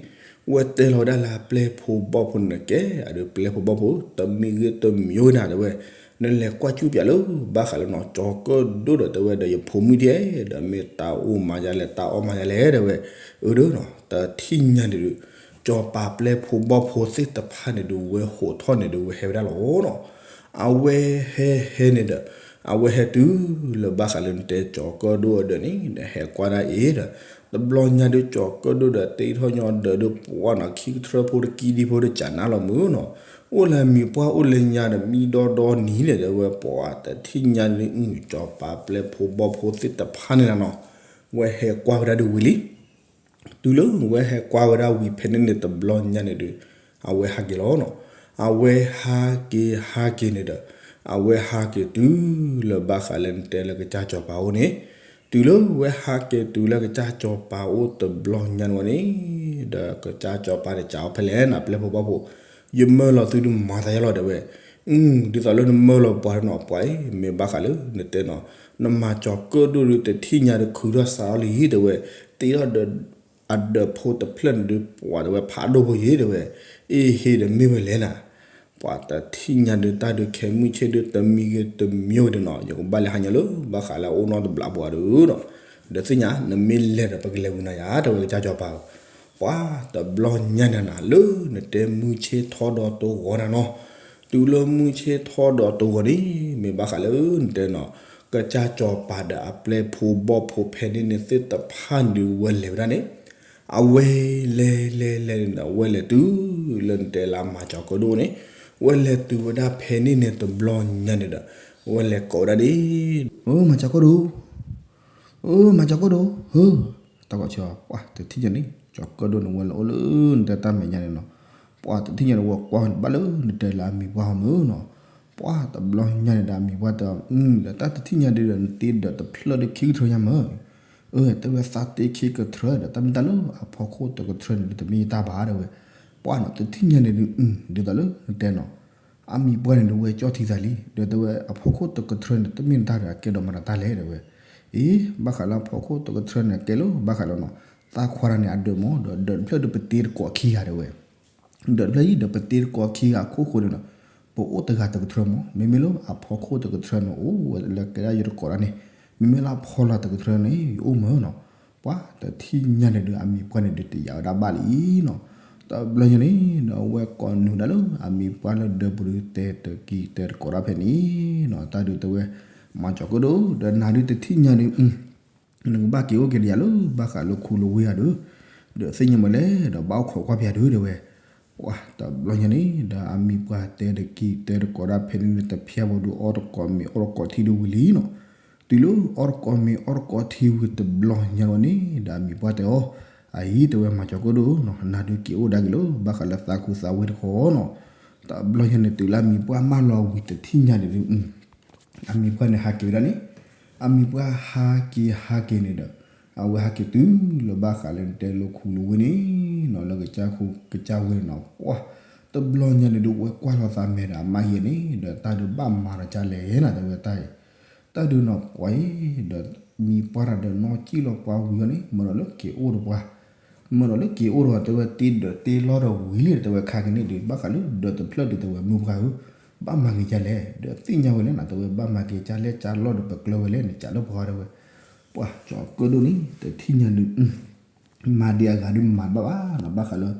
ဝဲတဲလီၤဝဲဒၣ်လၢအပျဲၢ်ဖိဘီၣ်ဖိန့ၣ်ကဲ အဒုးပျဲၢ်ဖိဘီၣ်ဖိ တမံၤဂ့ၤတမံၤဂ့ၤနၤတဲဝဲ နလဲၤကွၢ်ကၠူၣ်ပၠးလၢ ဘၣ်ဃးလၢနီၤ ကၠီၤကၢၣ်ဒိၣ်ဒီးတဲဝဲဒီး ယဖိမုၣ်ဒဲ ဒီးမ့ၢ်တၢ်အိၣ်မၤဒ်လဲၣ် တၢ်အီၣ်မၤဒ်လဲၣ်တဲဝဲ, အၢဒီးနီၤ တထံၣ်ညါန့ၣ်ဒုး စီၤပၤပျဲၢ်ဖိဘီၣ်ဖိသ့ၣ်တဖၣ်န့ၣ်ဒုး ဝဲဟိးထီၣ်န့ၣ်ဒုး ဝဲဟဲဝဲဒၣ်လီၤနီၤ, အဝဲဟဲဟဲန့ၣ်ဒီး အဝဲဟဲတုၤလၢဘၣ်ဃးလၢနတဲကၠီၤကၢၣ်ဒိၣ်အဒၢးန့ၣ် ဒီးဟဲကွၢ်ဒၣ်အံၤဒီး တဘျီညါဒုးကၠီၤကၢၣ်ဒိၣ်ဒီး တ့ထီၣ်ညီဒီးဒုးပှၢ်နီၤ ခံကထြၢဖိတကံဒံဖိတကးနးလီၤမုၢ်နီၤ, အိၣ်လၢမံၤပှၢ်အိၣ်လၢညါဒီး မံဒီဒီနံၤန့ၣ်တဲဝဲ ပှၤတထံၣ်ညါန့ၣ် ကၠီၤပၤပျဲၢ်ဖိဘီၣ်ဖိသ့ၣ်တဖၣ်န့ၣ်နၤနီၤ, ဝဲဟဲကွၢ်ဝဲဒၣ်ဒုးဝံၤလံ တုၤလၢဝဲဟဲကွၢ်ဝဲဒၣ်ဝံၤဖဲန့ၣ်န့ၣ်တဘျီညါန့ၣ်ဒီး အဝဲဟးက့ၤလီၤနီၤ, အဝဲဟးက့ၤဟးက့ၤန့ၣ်ဒီး အဝဲဟးက့ၤတုၤလၢဘၣ်ဃးလၢနတဲလၢကစၢ်စီၤပၤအိၣ်န့ၣ်, တုၤလၢဝဲဟးက့ၤတုၤလၢကစၢ်စီၤပၤအိၣ်တဘျီညါန့ၣ်ဝဲန့ၣ်, ဒီးကစၢ်စီၤပၤန့ၣ် ကးအီၤဖဲလဲၣ်နၤ ပျဲၢ်ဖိဘီၣ်ဖိ, ယမၢလီၤသုဒုးမၤသးယါလီၤတဲဝဲ, ဒ်သိးလၢနမၢလီၤပှၤနီၤ ပှၤအံၤ မ့ၢ်ဘၣ်ဃးလၢနတဲနီၤ, နမၤကၠီၤကၢၣ်ဒိၣ်ဒုးတထံၣ်ညါဒုးခုထီၣ်စးအီၤလံတဲဝဲ, တ့ထီၣ်ဒီး အဒၢးဖိတဖျၢၣ်န့ၣ်ဒုး ပှၤတဲဝဲဖးဒိၣ်ဖိယ့ၤတဲဝဲ, အ့ဟ့ဒီးမ့ၢ်ဝဲလဲၣ်နၤ, ပှၤတထံၣ်ညါဒုးတၢ်ဒုးခဲမုၢ်ဆ့ၣ်ဒုးတမံၤဂ့ၤတမံၤဂ့ၤဒီးနီၤ ယကဘၣ်လဲၤဟးညါလၢ ဘၣ်ဃးလၢအအိၣ်နီတဘျီပှၤဒီးနီၤ, ဒီးသ့ၣ်ညါ နမ့ၢ်လဲၤဒီးပကလဲၤဝံၤနၤယါတဲဝဲကစၢ်စီၤပၤ, ပှၤတဘျီညါန့ၣ်နၤ လၢနတဲမုၢ်ဆ့ၣ်ထီၣ်ဒီးတဂီၤနၤနီၤ, တုၤလၢမုၢ်ဆ့ၣ်ထီၣ်ဒီးတဂီၤန့ၣ် မ့ၢ်ဘၣ်ဃးလၢနတဲနီၤ, ကစၢ်စီၤပၤဒီးအပျဲၢ်ဖိဘီၣ်ဖိဖဲန့ၣ်န့ၣ်သ့ၣ်တဖၣ်န့ၣ်ဒုးဝဲလဲၤဝဲဒၣ်န့ၣ်, အဝဲလဲၤလဲၤလဲၤန့ၣ်ဒီး ဝဲလဲၤတုၤလၢနတဲလၢအမၤကၠီၤကၢၣ်ဒိၣ်န့ၣ်, ဝဲလဲၤတုၤဝဲဒၣ်ဖဲန့ၣ်န့ၣ်တဘျီညါန့ၣ်ဒီး ဝဲလဲၤကိးဝဲဒၣ်ဒ် အိ မၤကၠီၤကၢၣ်ဒိၣ်, အိ မၤကၠီၤကၢၣ်ဒိၣ်ဧၢ, တၢ်ကိးဆၢ ပှၤတထံၣ်ညါန့ၣ် ကၠီၤကၢၣ်ဒိၣ်န့ၣ် ဝဲလဲၤအိၣ်လၢနတဲတၢ်မဲာ်ညါန့ၣ်နီၤ, ပှၤတထံၣ်ညါန့ၣ် ဝဲကွၢ်ဘၣ်လၢနတဲလၢအမံၤပှၢ်ဟီမုၢ်နီၤ, ပှၤတဘျီညါန့ၣ်ဒီးအမံၤပှၢ်တဲအီၤ ဒီးတၢ်တထံၣ်ညါဒုးဒီး နတ့ဒီးတဖျၢၣ်ဒုးခံကထြၢညါမၢ်, အၢ တဲဝဲသးတ့ခံကထြၢဒီး တၢ်မ့ၢ်တၢ်လၢအဖီခိၣ်တကထြၢန့ၣ်ဒုး တမ့ၢ်ယတၢ်ဘၣ်တဲဝဲ, ပှၤနီၤတထံၣ်ညါန့ၣ်ဒုး ဒ်သိးလၢနတဲနီၤ အမံၤပှၢ်န့ၣ်ဒုး ဝဲကၠီၣ်ထံသးလံ, ဒီးတဲဝဲအဖီခိၣ်တကထြၢန့ၣ် တမ့ၢ်နတၢ်ဒီး အကဲဒီးမၤတၢ်လဲၣ်တဲဝဲ, အ့ ဘၣ်ဃးလၢအဖီခိၣ်တကထြၢန့ၣ် ကဲလၢဘၣ်ဃးလၢနီၤ, သးခွါတၢ်န့ၣ် အဒၢးမၢ် ဒီးဒၢးတဖျၢၣ်ဒုးပတ့တကိးခံဂၤတဲဝဲ, ဒၢးတဖျၢၣ်အံၤဒီးပတ့တကိးခံဂၤအခိၣ်ဃိန့ၣ်နီၤ, ပအိၣ်တဂၤတကထြၢမၢ်, မ့မ့ၢ်လၢအဖီခိၣ်တကထြၢန့ၣ် အိၣ်ဝဲလၢကဲဒၣ်ယတကိးတၢ်န့ၣ်, မ့မ့ၢ်လၢအဖီလာ်တကထြၢန့ၣ် ယအိၣ်မၢ်နီၤ, ပှၤတထံၣ်ညါန့ၣ်ဒုး အမံၤပှၢ်န့ၣ်ဒုး တယာ်ဝဲဒၣ်ဘၣ်လံနီၤ, တဘျီညါန့ၣ်ဒီး အဝဲကိးနုာ်ဒၣ်လၢအမံၤပှၢ်လၢဒၢးပူၤဒုး တဲတကံၢ်တဲတကိးတၢ်ဖဲန့ၣ်နီၤ, တၢ်ဒုးတဲဝဲ မၤကၠီၤကၢၣ်ဒိၣ် ဒီးနၤဒုးတထံၣ်ညါဒုး နကဘၣ်က့ၤအိၣ်က့ၤဒီးယၤလၢဘၣ်ဃးလၢခူလၢဝ့ၢ်ဧါဒုး, ဒီးသ့ၣ်ညါမၢ်လဲၣ် ဒီးဘၣ်အိၣ်ခိးကွၢ်ပၠးဒုးတဲဝဲ, ပှၤတဘျီညါန့ၣ်ဒီး အမံၤပှၢ်တဲတကံၢ်တဲတကိးတၢ်ဖဲန့ၣ်န့ၣ် တဖျၢၣ်ဘီဒုး အီၣ်တကိးမ့ၤအီၣ်တကိးထံဒုးဝံၤလံနီၤ, တုၤလၢအီၣ်တကိးမ့ၤအီၣ်တကိးထံဝံၤတဘျီညါဝဲန့ၣ် ဒီးအမံၤပှၢ်တဲအီၤ, အအံၤတဲဝဲမၤကၠီၤကၢၣ်ဒိၣ်နီၤ နၤဒုးက့ၤအိၣ်ဒၣ်က့ၤလၢဘၣ်ဃးလၢသးခူသးဝ့ၢ်တခီနီၤ, တဘျီညါန့ၣ် တုၤလၢအမံၤပှၢ်မၢလီၤဝံၤတထံၣ်ညါန့ၣ်ဒုး အမံၤပှၢ်န့ၣ်ဟးက့ၤဝဲဒၣ်န့ၣ်, အမံၤပှၢ်ဟးက့ၤဟးက့ၤန့ၣ်ဒီး အဝဲဟးက့ၤတုၤလၢဘၣ်ဃးလၢနတဲလၢခူလၢဝ့ၢ်န့ၣ်နီၤ လၢကစၢ်ခူကစၢ်ဝ့ၢ်န့ၣ်နီၤ ပှၤတဘျီညါန့ၣ်ဒုး ဝဲကွၢ်လီၤသးမဲာ်ဒီးအမါယဲၢ်န့ၣ် ဒီးတၢ်ဒုးဘၣ်မၤဒီးကလဲၣ်နၤ တဲဝဲတၢ်အံၤ, တၢ်ဒုးနီၤ ပှၤအံၤ ဒီးမံၤပှၢ်တၢ်ဒီးနီၢ်ကံၣ်လီၤပှၤဝံၤအီၤန့ၣ် မၢဒီးလၢက့ၤအိၣ်ဒီးပှၤ မၢဒီးလၢက့ၤအိၣ်ဒီးတဲဝဲတ့ဒီးတ့လီၤဒီးဝံၤလံ တဲဝဲခါကန့ၣ်ဒုး ဘၣ်ဃးလၢဒၢးတဖျၢၣ်ဒုး တဲဝဲမုၢ်ပှၢ်ဧၢ, ဘၣ်မၤက့ၤဒ်လဲၣ် ဒီးသ့ၣ်ညါဝဲလဲၣ်နၤ တဲဝဲဘၣ်မၤက့ၤကလဲၣ်ကလီၢ်ဒီးပကျၢၤဝဲလဲၣ်န့ၣ် ကလီၢ်ပှၤတဲဝဲ, ပှၤကၠီၤကၢၣ်ဒိၣ်န့ၣ် တထံၣ်ညါဒုး မၤဒံးအဂၤဒုးမၤဘၣ်ဘၣ်နီၤ ဘၣ်ဃးလၢ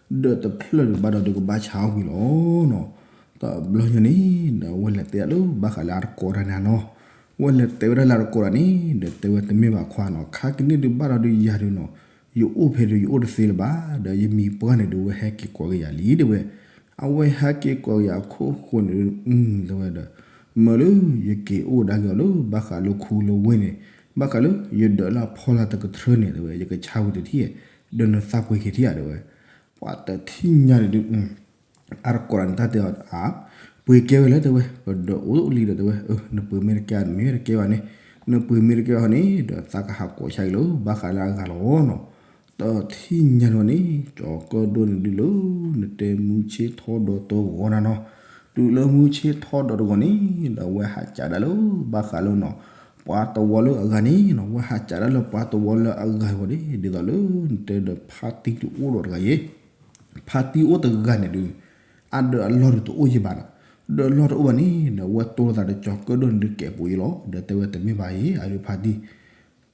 ဒၢးတဖျၢၣ်ဒုးဘၣ်ဒီးဒုးကဘၣ်ဆါအီၣ်ကွံာ်လီၤနီၤ, တဘျီညါန့ၣ် ဒီးဝဲလဲၤတဲဒၣ်လၢဘၣ်ဃးလၢအတကိးတၢ်န့ၣ်နီၤ, ဝဲလဲၤတဲဝဲဒၣ်လၢအတကိးတၢ်န့ၣ် ဒီးတဲဝဲတမ့ၢ်ဘၣ်ခွါနီၤ ခါကန့ၣ်ဒုးဘၣ်ဒီးဒုးယၤဒုးနီၤ, ယအိၣ်ဖဲဒုးယအိၣ်တသ့လၢၤဘၣ် ဒီးယမံၤပှၢ်န့ၣ်ဒုးဝဲဟဲက့ၤကိးက့ၤယၤလံတဲဝဲ, အဝဲဟဲက့ၤကိးက့ၤအခိၣ်ဃိန့ၣ် တဲဝဲဒီး မၢလၢယက့ၤအိၣ်ဒၣ်က့ၤအီၤလၢဘၣ်ဃးလၢခူလၢဝ့ၢ်န့ၣ်, ဘၣ်ဃးလၢယဒၢးလၢအဖီလာ်တကထြၢန့ၣ် တဲဝဲ ယကဆါဝံၤတထံၣ်, ဒီးနသးပှ့ၤက့ၤထံၣ်ဧါတဲဝဲ, ပှၤတထံၣ်ညါန့ၣ်ဒုး အတကိးတၢ်န့ၣ် တၢ်တဲအီၤ အ ပှ့ၤကဲဝဲလဲၣ် တဲဝဲ, ပဒၢးအိၣ်လံဒီး တဲဝဲ, နပှ့ၤမ့ၢ်တကဲ နမ့ၢ်တကဲဘၣ်န့ၣ်, နပှ့ၤမ့ၢ်တကဲဘၣ်န့ၣ်ဒီး သးကဟးကိးဆါက့ၤလၢ ဘၣ်ဃးလၢအဂၤလီၤနီၤ. တထံၣ်ညါန့ၣ်န့ၣ် ကၠီၤကၢၣ်ဒိၣ်န့ၣ်ဒုးလၢ နတဲမုၢ်ဆ့ၣ်ထီၣ်ဒီးတဂီၤနၤနီၤ, တုၤလၢမုၢ်ဆ့ၣ်ထီၣ်ဒီးတဂီၤန့ၣ်ဒီး အဝဲဟးကးဒၣ်လၢ ဘၣ်ဃးလၢနီၤ ပှၤတဝီလၢအဂၤန့ၣ်နီၤ, အဝဲဟးကးဒၣ်လၢပှၤတဝီလၢအဂၤဝဲန့ၣ်, ဒ်သိးလၢ နတဲဒီးဖါတံၢ်တအိၣ်ဒီးတဂၤယဲၢ် ဖါတံၢ်အိၣ်တဂၤန့ၣ်ဒုး အဒၢးအလီၢ်ဒုးတအိၣ်ယဲၢ်ဘၣ်နီၤ, ဒၢးအလီၢ်တအိၣ်ဘၣ်န့ၣ်ဒီး အဝဲတိၢ်လိာ်သးဒီးကၠီၤကၢၣ်ဒိၣ်န့ၣ်ဒုး ကဲးပိာ်ယဲၢ်လီၤ. ဒီးတဲဝဲတမ့ၢ်ဘၣ်ယဲၢ် အဒုးဖါတံၢ်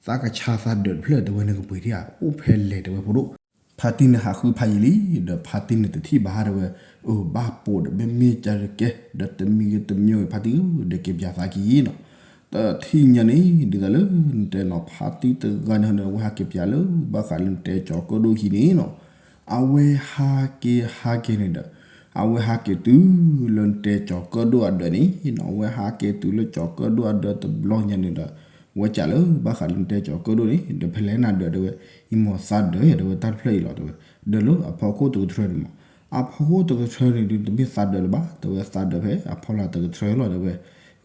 သးကဆါသးဒၢးတဖျၢၣ် တဲဝဲ နကပှ့ၤဒံးဧါ, အိၣ်ဖဲလဲၣ် တဲဝဲဖိဒိၣ်. ဖါတံၢ်န့ၣ်ဟးဃုဖးယံာ်လံ, ဒီးဖါတံၢ်န့ၣ်တထံၣ်ဘၣ် တဲဝဲ, အၢ ဘၣ်ပိာ်ဒီး မ့မ့ၢ်ကဲတကဲ ဒီးတမံၤဂ့ၤတမံၤဂ့ၤ ဖါတံၢ်ဧၢ ဒီးက့ၤပၠးသးခံနီၤ. တထံၣ်ညါန့ၣ် ဒ်သိးလၢ နတဲနီၤ ဖါတံၢ်တဂၤန့ၣ်န့ၣ် အဝဲဟးက့ၤပၠးလၢ ဘၣ်ဃးလၢနတဲကၠီၤကၢၣ်ဒိၣ်ခံန့ၣ်နီၤ, အဝဲဟးက့ၤဟးက့ၤန့ၣ်ဒီး အဝဲဟးက့ၤတုၤလၢနတဲကၠီၤကၢၣ်ဒိၣ်အဒၢးန့ၣ်နီၤ, အဝဲဟးက့ၤတုၤလၢကၠီၤကၢၣ်ဒိၣ်အဒၢးတဘျီညါန့ၣ်ဒီး ဝဲကးလၢဘၣ်ဃးလၢနတဲကၠီၤကၢၣ်ဒိၣ်န့ၣ် ဒီးဖဲလဲၣ်နၤဒၢး တဲဝဲ, အံၤမ့ၢ်သးဒၢးယဲၢ် တဲဝဲ တၢ်တဖျၢၣ်အံၤလီၤ တဲဝဲ, ဒၢးလၢအဖီခိၣ်တကထြၢန့ၣ်မး, အဖီခိၣ်တကထြၢန့ၣ်ဒုး တမ့ၢ်သးဒၢးလၢၤဘၣ် တဲဝဲ, သးဒၢးဖဲအဖီလာ်တကထြၢလီၤ တဲဝဲ,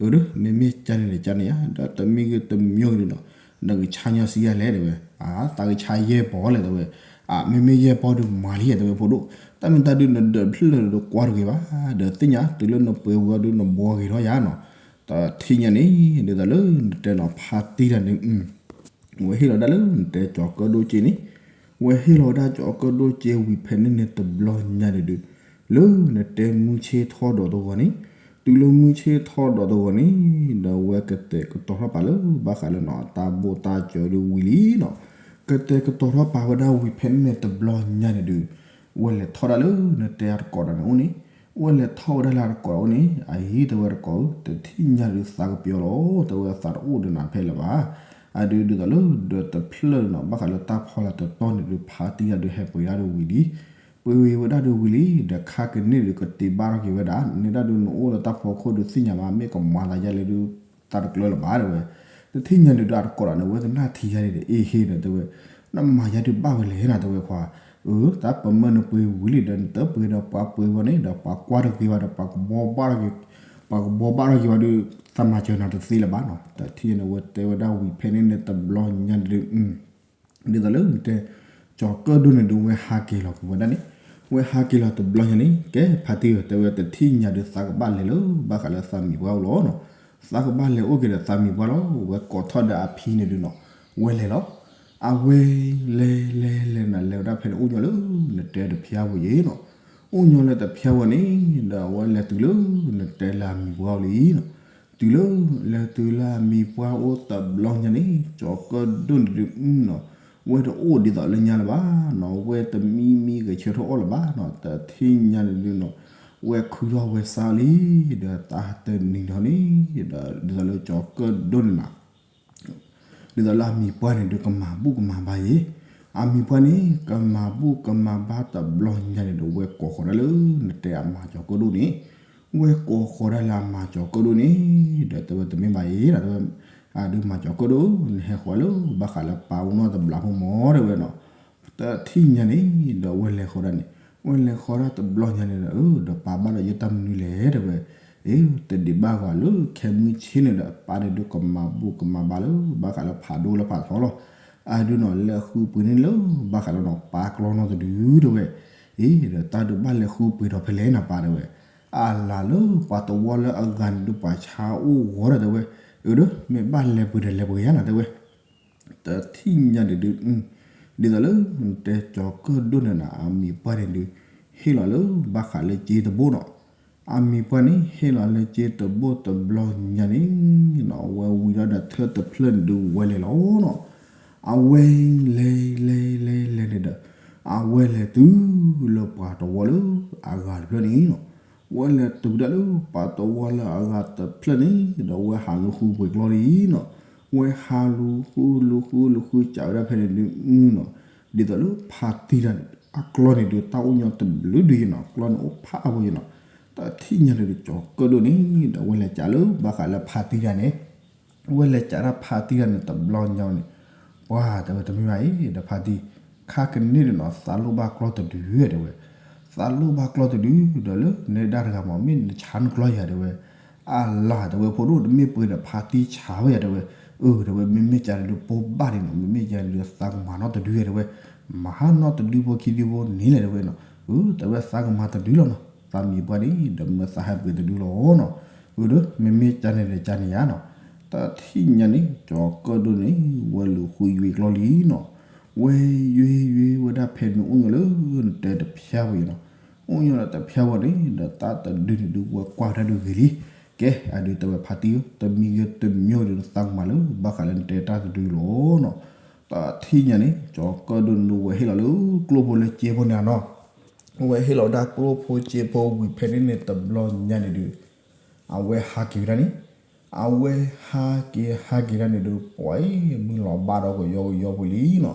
အၢ မ့မ့ၢ်ကန့ၣ်ဒီးကန့ၣ်ဧါ ဒီးတမံၤဂ့ၤတမံၤဂ့ၤန့ၣ်နီၤ, နကဆါညီစံးယၤလဲၣ် တဲဝဲ, အါ သးကဆါယဲၢ်ပီၤလဲၣ် တဲဝဲ, အါ မ့မ့ၢ်ယဲၢ်ပီၤဒုး မၤလံယဲၢ် တဲဝဲဖိဒိၣ်, တၢ်မ့ၢ်တၢ်ဒုး နဒၢးတဖျၢၣ်လၢၤဒီးကွၢ်တဂ့ၤဘၣ်, ဒီးသ့ၣ်ညါတုၤလၢနပှ့ၤဝဲဒုး နဘှီဂ့ၤထီၣ်ယၤနီၤ. တထံၣ်ညါန့ၣ် ဒ်သိးလၢနတဲနီၤ ဖါတံၢ်တၢ်န့ၣ် ဝဲဟ့ၣ်လီၤဒၣ်လၢနတဲကၠီၤကၢၣ်ဒိၣ်စ့န့ၣ်, ဝဲဟ့ၣ်လီၤဝဲဒၣ်ကၠီၤကၢၣ်ဒိၣ်စ့ဝံၤဖဲန့ၣ်န့ၣ်တဘျီညါန့ၣ်ဒုး, လၢနတဲမုၢ်ဆ့ၣ်ထီၣ်ဒီးတဂီၤန့ၣ်, တုၤလၢမုၢ်ဆ့ၣ်ထီၣ်ဒီးတဂီၤန့ၣ်, ဒီးဝဲကတဲာ်ကတီၤထီၣ်ပာ်လၢဘၣ်ဃးလၢနီၤ အတၢ်ဘိၣ်တၢ်စၢၤဒုးဝံၤလံနီၤ, ကတဲာ်ကတီၤထီၣ်ပာ်ဝဲဒၣ်ဝံၤဖဲန့ၣ်န့ၣ်တဘျီညါန့ၣ်ဒုး, ဝဲလဲၤထီၣ်ဒၣ်လၢနတဲအတကိးတၢ်န့ၣ်အိၣ်န့ၣ်, ဝဲလဲၤထီၣ်ဝဲဒၣ်လၢအတကိးအိၣ်န့ၣ်, အအံၤ တဲဝဲတကိးဧၢ တထံၣ်ညါဒုးသးကပျီလီၤ တဲဝဲ သးတအိၣ်ဒီးနၤဖဲလၢၤဘၣ်, အဒုးဒ်သိးလၢဒၢးတဖျၢၣ်နီၤ ဘၣ်ဃးလၢတၢ်ဖီလာ်တတီၢ်န့ၣ်ဒုး ဖါတံၢ်တၢ်ဒုးဟဲပှ့ၤဒၣ်ဒုးဝံၤလံ, ပှ့ၤဝံၤဝဲဒၣ်ဒုးဝံၤလံ, ဒီးခါကန့ၣ်ဒုးကတ့ဘၣ်ထီၣ်က့ၤဝဲဒၣ် နဒၣ်ဒုးနအိၣ်ဒီးတၢ်ဖီခိၣ်ဒုးသ့ၣ်ညါဘၣ် မ့ၢ်ကမၤသးယါလဲၣ်ဒုး သးတကျၢၤလၢၤဘၣ် တဲဝဲ, တထံၣ်ညါဒုးဒီးအတကိးတၢ်န့ၣ် ဝဲကနၣ်ထံယါန့ၣ်ဒီး အ့ဟ့ဒီးတဲဝဲ, နမၤယါဒုးဘၣ်ဝဲလဲၣ်နီၤ တဲဝဲခွါ, အၢ တၢ်ပမၢနပှ့ၤဝံၤလံဒီး နတပှ့ၤဒီးပှၤပှ့ၤဝဲန့ၣ်ဒီး ပှၤကွၢ်တဂ့ၤဘၣ်ဒီး ပှၤကဘီဘၣ်ထီၣ်က့ၤ, ပှၤကဘီဘၣ်ထီၣ်က့ၤဝဲဒုး သးမၤစၢၤနၤတသ့လၢၤဘၣ်နီၤ, တထံၣ်ညါန့ၣ်ဝဲတဲဝဲဒၣ်ဝံၤဖဲန့ၣ်န့ၣ်တဘျီညါဒုး ဒ်သိးလၢနတဲ ကၠီၤကၢၣ်ဒိၣ်န့ၣ်ဒုး ဝဲဟးက့ၤလီၤက့ၤဝဲဒၣ်န့ၣ်, ဝဲဟးက့ၤလီၤတဘျီညါန့ၣ် ကဲဖါတံၢ်ဧၢ တဲဝဲတထံၣ်ညါဒုးသးကဘၣ်လဲၤလၢ ဘၣ်ဃးလၢသးမံၤပှၢ်အိၣ်လီၤနီၤ, သးကဘၣ်လဲၤအိၣ်က့ၤဒီးသးမံၤပှၢ်လီၤ, ဝဲကိးထီၣ်ဒီးအဖံန့ၣ်ဒုးနီၤ, ဝဲလဲၤလီၤ, အဝဲလဲၤလဲၤလဲၤနၤလဲၤဝဲဒၣ်ဖဲန့ၣ် အိၣ်ညီလၢနတဲတဖျါဝဲယဲၢ်နီၤ, အိၣ်ညီလၢတဖျါဝဲန့ၣ် ဒီးအဝဲလဲၤတုၤလၢနတဲလၢအမံၤပှၢ်အိၣ်လံနီၤ, တုၤလၢလဲၤတုၤလၢအမံၤပှၢ်အိၣ်တဘျီညါန့ၣ် ကၠီၤကၢၣ်ဒိၣ်န့ၣ်ဒုးနီၤ, ဝဲတအိၣ်ဒ်သိးလၢညါလၢၤဘၣ်နီၤ, ဝဲတမံမံဂဲၤဆၢထၢၣ်အီၣ်လၢၤဘၣ်နီၤ, တထံၣ်ညါန့ၣ်ဒုးနီၤ, ဝဲခုထီၣ်ဝဲစါလံ, ဒီးတၢ်တနံၤထီၣ်န့ၣ် ဒီးဒ်သိးလၢကၠီၤကၢၣ်ဒိၣ်န့ၣ်နီၤ ဒ်သိးလၢအမံၤပှၢ်န့ၣ်ဒုးကမၤဘူၣ်ကမၤဘါယဲၢ်, အမံၤပှၢ်န့ၣ် ကမၤဘူၣ်ကမၤဘါတဘျီညါန့ၣ်ဒီး ဝဲကိးဃီၤဒၣ်လၢနတဲအမၤကၠီၤကၢၣ်ဒိၣ်န့ၣ်, ဝဲကိးဃီၤဒၣ်လၢအမၤကၠီၤကၢၣ်ဒိၣ်န့ၣ်, ဒီးတဲဝဲတမ့ၢ်ဘၣ်ယဲၢ်ဒီး တဲဝဲ, အဒုးမၤကၠီၤကၢၣ်ဒိၣ် နဟဲဃီၤလၢဘၣ်ဃးလၢပၢ်အိၣ်နီၢ်တဘျီဖိမၢ် တဲဝဲနီၤ, တထံၣ်ညါန့ၣ် ဒီးဝဲလဲၤဃီၤဒၣ်န့ၣ်, ဝဲလဲၤဃီၤဒၣ်တဘျီညါန့ၣ်ဒီး အၢ ဒီးပၢ်ဘၣ်ဒီးယဲတၢ်မနုၤလဲၣ် တဲဝဲ, အ့ တဒံးဘၣ်ဂီၤလၢခဲမုၢ်ဆ့ၣ်န့ၣ်ဒီး ပၢ်န့ၣ်ဒုးကမၤဘူၣ်ကမၤဘါလၢ ဘၣ်ဃးလၢဖးဒိၣ်လၢဖးထီလီၤ, အဒုးနီၤ လဲၤဃုပှ့ၤန့ၣ်လၢ ဘၣ်ဃးလၢနီၤ ပၢ်ကျီနီၢ်တဒု တဲဝဲ, အ့ ဒီးတၢ်ဒုးဘၣ်လဲၤဃုပှ့ၤဒီးဖဲလဲၣ်နၤပၢ် တဲဝဲ, အလၤလၢပှၤတဝီလၢအဂၤန့ၣ်ဒုး ပှၤဆါအိၣ်ဂီၤဒီး တဲဝဲ, အၢ ဒီးမ့ၢ်ဘၣ်လဲၤပှ့ၤဒီးလဲၤပှ့ၤယါနၤ တဲဝဲ တထံၣ်ညါန့ၣ်ဒုး, ဒ်သိးလၢနတဲကၠီၤကၢၣ်ဒိၣ်န့ၣ်နီၤ အမံၤပှၢ်န့ၣ်ဒုး ဟ့ၣ်လီၤလၢဘၣ်ဃးလၢစ့တဘိနီၤ, အမံၤပှၢ်န့ၣ် ဟ့ၣ်လီၤလၢစ့တဘိတဘျီညါန့ၣ်နီၤ အဝဲဝံၤဒီးထၢၣ်တဖျၢၣ်န့ၣ်ဒုးဝဲလဲၤလီၤနီၤ, အဝဲလဲၤလဲၤလဲၤလဲၤန့ၣ်ဒီး အဝဲလဲၤတုၤလၢပှၤတဝီလၢအဂၤတဖျၢၣ်န့ၣ်နီၤ ဝဲလဲၤတုၤဒၣ်လၢပှၤတဝီလၢအဂၤတဖျၢၣ်န့ၣ်ဒီး ဝဲဟးလူၤဃုပှ့ၤကျီလံနီၤ, ဝဲဟးလူၤဃုလူၤဃုလူၤဃုစးဝဲဒၣ်ဖဲန့ၣ်ဒုးနီၤ, ဒ်သိးလၢဖါတံၢ်တၢ်န့ၣ် အကျီန့ၣ်ဒုး တၢ်အိၣ်ညီတဘျုးဒုးယဲနီၤ, ကျီန့ၣ်အိၣ်ဖးအါဝဲယဲနီၤ, တထံၣ်ညါန့ၣ်ဒုး ကၠီၤကၢၣ်ဒိၣ်န့ၣ် ဒီးဝဲလဲၤကးလၢဘၣ်ဃးလၢဖါတံၢ်တၢ်န့ၣ် ဝဲလဲၤကးဒၣ်ဖါတံၢ်တၢ်န့ၣ် တဘျီညါန့ၣ်, ပှၤတဲဝဲတမ့ၢ်ဘၣ်အံၤ ဒီးဖါတံၢ်, ခ ခါကန့ၣ်ဒီးနီၤ သးလိၣ်ဘၣ်ကျီၢ်တဒုတဲဝဲ, သးလိၣ်ဘၣ်ကျီၢ်တဒု ဒီးလၢနဲဒၣ်တဂၤမ့ၢ် မ့ၢ်နဆါနကျီၢ်ယၤတဲဝဲ, အလၤတဲဝဲ ဖိဒိၣ် တမ့ၢ်ပှဲၤဒီးဖါတံၢ်ဆါဝဲယၤတဲဝဲ, အၢ တဲဝဲ မ့မ့ၢ်ကန့ၣ်ဒုး ပိၢ်ဘၣ်ဒံးနီၤ မ့မ့ၢ်ကန့ၣ်ဒုး သးကမၤနီတဒုတဲဝဲ, မၤဟါနီတဒုဖိခံဒုဖိန့ၣ်လဲၣ်တဲဝဲနီၤ, အၢ တဲဝဲသးကမၤတဒုလီၤနီၤ သးမံၤပှၢ်န့ၣ် ဒီးမၢသးဟဲပှ့ၤတဒုလီၤနီၤ, အၢ ဒီး မ့မ့ၢ်ကန့ၣ်ဒီးကန့ၣ်ယၤနီၤ, တထံၣ်ညါန့ၣ် ကၠီၤကၢၣ်ဒိၣ်န့ၣ် ဝဲလူၤဃုယွ့ကျီၢ်လံနီၤ, ဝဲယွ့ယွ့ဝဲဒၣ်ဖဲန့ၣ်အိၣ်ညီလၢ နတဲတဖျါဝဲနီၤ, အိၣ်ညီလၢတဖျါဝဲန့ၣ် ဒီးတၢ်တဒုန့ၣ်ဒုးဝဲကွၢ်ဝဲဒၣ်ဒုးဂ့ၤလံ, ကဲ အဒုးတဲဝဲဖါတံၢ်ဧၢ တမံၤဂ့ၤတမံၤဒီး သးကမၤလၢ ဘၣ်ဃးလၢနတဲတၢ်တဒုလီၤနီၤ, တထံၣ်ညါန့ၣ် ကၠီၤကၢၣ်ဒိၣ်န့ၣ်ဒုးဝဲဟ့ၣ်လီၤလၢကျိၣ်ဖိလၢစ့ဖိန့ၣ်နီၤ, ဝဲဟ့ၣ်လီၤဝဲဒၣ်ကျိၣ်ဖိစ့ဖိဝံၤဖဲန့ၣ်န့ၣ် တဘျီညါန့ၣ်ဒုး အဝဲဟးက့ၤဝဲဒၣ်န့ၣ်, အဝဲဟးက့ၤဟးက့ၤဒၣ်န့ၣ်ဒုး ပှၤအံၤ မုၢ်လီၤဘၣ်ဒီးကယီကယီဖိလံနီၤ,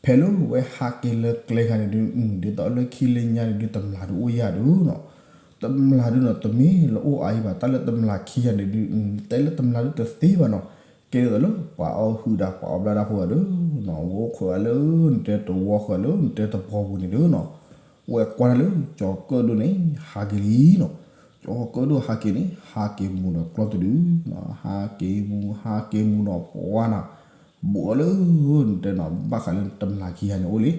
ဖဲလၢဝဲဟးက့ၤလၢကျဲခါန့ၣ်ဒုး ဒ်သိးလၢခံလၢညါန့ၣ်ဒုး တမျာ်ဒုးအိၣ်ယၤဒုးနီၤ, တမျာ်ဒုးနီၤ တမ့ၢ်လၢအိၣ်အါအံၤဘၣ် တၢ်လၢတမျာ်ခံဂၤန့ၣ်ဒုး တဲလၢတမျာ်ဒုးတသ့ဘၣ်နီၤ, ကဲဒ်သိးလၢပှၤအီၣ်ဟုၣ်တၢ် ပှၤအီၣ်ဘျၣ်တၢ်ဖိဂၤဒုးနီၤ ဝဲအိၣ်ခိးဂၤလၢနတဲတဝီ ဃုာ်လၢနတဲတပီၤပူၤန့ၣ်ဒုးနီၤ, ဝဲကွၢ်တၢ်လၢကၠီၤကၢၣ်ဒိၣ်န့ၣ် ဟးက့ၤလံနီၤ, ကၠီၤကၢၣ်ဒိၣ်ဟးက့ၤန့ၣ် ဟးက့ၤမူၤဒီးကျီၢ်တဒုနီၤ, ဟးက့ၤမူၤ ဟးက့ၤမူၤနီၤ ပှၢ်နီၤ, ဘူးအီၤလၢ နတဲနီၤ ဘၣ်ဃးလၢတမျာ်ခံဂၤန့ၣ်အိၣ်လံ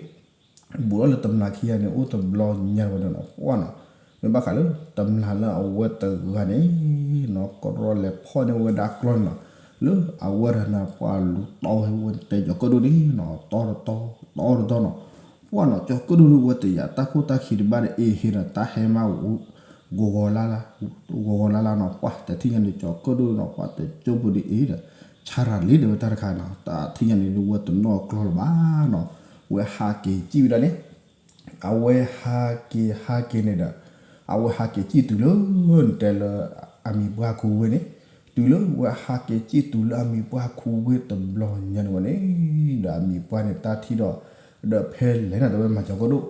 ဘူးအီၤလၢတမျာ်ခံဂၤန့ၣ် အိၣ်တဘျီညါဝဲဒၣ်နီၤ ပှၢ်နီၤ, မ့ၢ်ဘၣ်ဃးလၢတမျာ်လၢအဝဲတဂၤန့ၣ်နီၤ ကရီလဲၤဖီၣ်န့ၢ်ဝဲဒၣ်ကျီၢ်န့ၣ်နီၤ, လၢအဝဲတဂၤန့ၣ် ပှၢ်လူၤတီဝဲ ဝဲတဲကၠီၤကၢၣ်ဒိၣ်န့ၣ်နီၤ တီတတီ တီတတီနီၤ, ပှၢ်နီၤ ကၠီၤကၢၣ်ဒိၣ်ဒုးဝဲတယာ်တၢ်ခိၣ်တၢ်ခံတဘၣ်ဒီး အ့ဟ့ဒီးတၢ်ဟဲမး ဂီၤဂီၤလၢ်လၢ် ဂီၤဂီၤလၢ်လၢ်နီၤ ပှၢ်တထံၣ်ညါန့ၣ် ကၠီၤကၢၣ်ဒိၣ်နီၤ ပှၢ်တကၠိဖိဒုးအ့ဒီး ဆါရၤလံတဲဝဲတၢ်တခါနီၤ တထံၣ်ညါန့ၣ်ဒုး ဝဲတနီၣ်ကျီၢ်လၢၤဘၣ်နီၤ, ဝဲဟးက့ၤစံၣ်ဝဲဒၣ်န့ၣ် အဝဲဟးက့ၤဟးက့ၤန့ၣ်ဒီး အဝဲဟးက့ၤစံၣ်တုၤလၢ နတဲလၢ အမံၤပှၢ်ခူဝ့ၢ်န့ၣ်, တုၤလၢဝဲဟးက့ၤစံၣ်တုၤလၢအမံၤပှၢ်ခူဝ့ၢ်တဘျီညါန့ၣ်ဝဲန့ၣ်, ဒီးအမံၤပှၢ်န့ၣ်တၢ်ထံၣ်ဒီး, ဒီးဖဲလဲၣ်န့ၣ် တဲဝဲမၤကၠီၤကၢၣ်ဒိၣ်,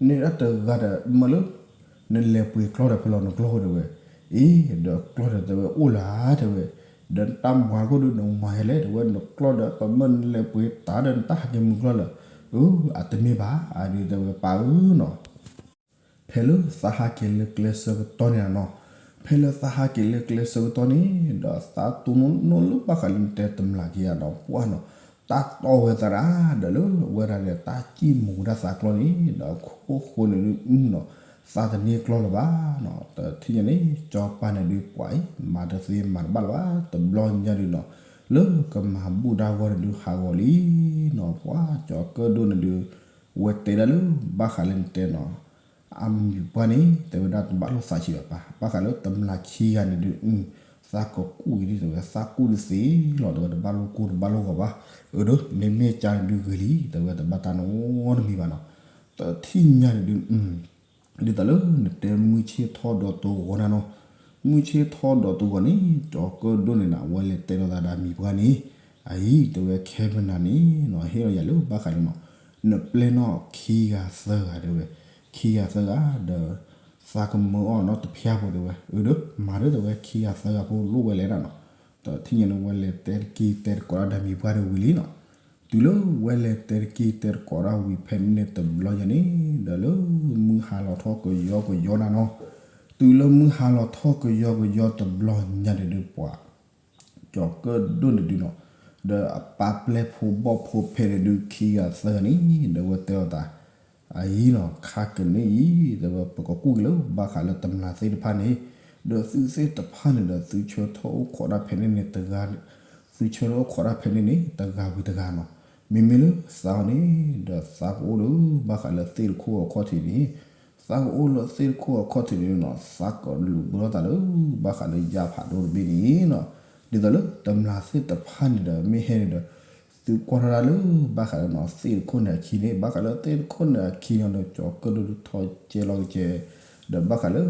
န့ၣ်ဒၣ်တဂၤဒီးမၢလၢ နလဲၤပှ့ၤကျီၢ်ဒီးဖဲလီၤနကျီၢ်ဖိတဲဝဲ, အ့ ဒီးကျီၢ်ဒီးတဲဝဲအိၣ်လၢၤတဲဝဲ, ဒီးနတၢ်မၤတခိၣ်ဒုးနမၤယဲလဲၣ်တဲဝဲ နကျီၢ်ဒီးပမၢနလဲၤပှ့ၤတၢ်ဒီးနတၢ်ဟးက့ၤမုၢ်ကျီၢ်လၢၤ, အၢ အတမ့ၢ်ဘၣ် အဒုးတဲဝဲပၢ်ဧၢနီၤ ဖဲလၢသးဟးက့ၤလၢကျဲဆၢကတီၢ်န့ၣ်နီၤ, ဖဲလၢသးဟးက့ၤလၢကျဲဆၢကတီၢ်န့ၣ် ဒီးသးတူၢ်နီၣ်နီၣ်လၢဘၣ်ဃးလၢနတဲတမျာ်ခံဂၤဒီးပှၢ်နီၤ, တၢ်တီဝဲသရၣ် ဒီးလၢဝဲဒၣ်န့ၣ် တၢ်စံၣ်မူၤဒၣ်သးကျီၢ်န့ၣ် ဒီးခိၣ်ဃိန့ၣ်နီၤ, သးတန့ၢ်ကျီၢ်လၢၤဘၣ်နီၤ, တထံၣ်ညါန့ၣ် ကၠီၤပၢ်န့ၣ်ဒုးပှၤအံၤ မၤတသ့မၤတဘၣ်လၢၤဘၣ် တဘျီညါဒုးနီၤ, လၢကမၤဘူၣ်တၢ်ဂီၢ်န့ၣ်ဒုးဟးဂီၤလံနီၤ, ပှၤကၠီၤကၢၣ်ဒိၣ်န့ၣ်ဒုး ဝဲတဲဒၣ်လၢ ဘၣ်ဃးလၢနတဲနီၤ အမံၤပှၢ်န့ၣ် တဲဝဲဒၣ်တဘၣ်လိာ်သးဆံးဘၣ်ပၢ်, ဘၣ်ဃးလၢတမျာ်ခံဂၤန့ၣ်ဒုး သးကကူၣ်အံၤဒ်တဲဝဲ သးကူၣ်ဒုးသ့လီၤ တဲဝဲတဘၣ်လိာ်ကူၣ်တဘၣ်လိာ်ဂီၤဘၣ်, အၢ ဒီး မ့မ့ၢ်ကန့ၣ်ဒုးဂ့ၤလံ တဲဝဲတဘၣ်တၢ်နီတမံၤဘၣ်နီၤ, တထံၣ်ညါန့ၣ်ဒုး ဒ်သိးလၢနတဲမုၢ်ဆ့ၣ်ထီၣ်ဒီးတဂီၤန့ၣ်နီၤ, မုၢ်ဆ့ၣ်ထီၣ်ဒီးတဂီၤန့ၣ် ကၠီၤကၢၣ်ဒိၣ်န့ၣ်နီၤ အဝဲလဲၤတဲလိာ်သးဒီးအမံၤပှၢ်န့ၣ်, အအံၤ တဲဝဲခဲမနၤန့ၣ်နီၤ ဟ့ၣ်လီၤယၤလၢဘၣ်ဃးလၢနီၤ, နပျဲၢ်နီၣ်ခံဂၤသၢဂၤတဲဝဲ, ခံဂၤသၢဂၤဒီး သးကမၢအီၤနီတဖျၢၣ်ဖိတဲဝဲ, အၢ ဒီး မၤဒီးတဲဝဲခံဂၤသၢဂၤဖိလိၣ်ဝဲလဲၣ်ဒၣ်နီၤ, တထံၣ်ညါန့ၣ်ဝဲလဲၤတဲတက့ၢ်တဲတကိးဒၣ်ဒီးမံၤပှၢ်န့ၣ်ဝံၤလံနီၤ တုၤလၢဝဲလဲၤတဲတက့ၢ်တဲတကိးဒၣ်ဝံၤဖဲန့ၣ်တဘျီညါန့ၣ် ဒီးလၢမုၢ်ဟါလီၤထီၣ်ကယီကယီနၤနီၤ, တုၤလၢမုၢ်ဟါလီၤထီၣ်ကယီကယီတဘျီညါန့ၣ်ဒုးပှၤ ကၠီၤကၢၣ်ဒိၣ်န့ၣ်ဒုးနီၤ, ဒီးအပၢ်ပျဲၢ်ဖိဘီၣ်ဖိဖဲန့ၣ်ဒုးခံဂၤသၢဂၤန့ၣ် ဒီးဝဲတဲအီၤသး အအံၤနီၤ ခါကန့ၣ်အံၤ တဲဝဲပကကူၣ်က့ၤလၢဘၣ်ဃးလၢတမျာ်သ့ၣ်တဖၣ်န့ၣ်, ဒီးသုသ့ၣ်တဖၣ်န့ၣ်ဒီးသုဆၢထၢၣ်အိၣ်ခိးဒၣ်ဖဲန့ၣ်န့ၣ်တဂၤ, သုဆၢထၢၣ်အိၣ်ခိးဒၣ်ဖဲန့ၣ်န့ၣ် တဂၤဝံၤတဂၤနီၤ, မ့မ့ၢ်လၢသးအီၤန့ၣ် ဒီးသးကအိၣ်လၢဘၣ်ဃးလၢသ့ၣ်တခိၣ်အခီၣ်ထံးန့ၣ်, သးကအိၣ်လၢသ့ၣ်တခိၣ်အခီၣ်ထံးန့ၣ်နီၤ သးကလူၤဘၢထီၣ်သးလၢ ဘၣ်ဃးလၢယၢ်ဖးဒိၣ်တဘ့ၣ်န့ၣ်နီၤ, ဒ်သိးလၢတမျာ်သ့ၣ်တဖၣ်န့ၣ်ဒီးမ့ၢ်ဟဲန့ၣ်ဒီး သုကွၢ်ထီၣ်ဒၣ်လၢ ဘၣ်ဃးလၢနီၤ သ့ၣ်တခိၣ်န့ၣ်အခံန့ၣ် ဘၣ်ဃးလၢသ့ၣ်တခိၣ်န့ၣ်အခံန့ၣ်ဒီး ကၠီၤကၢၣ်ဒိၣ်ထီၣ်ကဲလီၤကဲ, ဒီးဘၣ်ဃးလၢ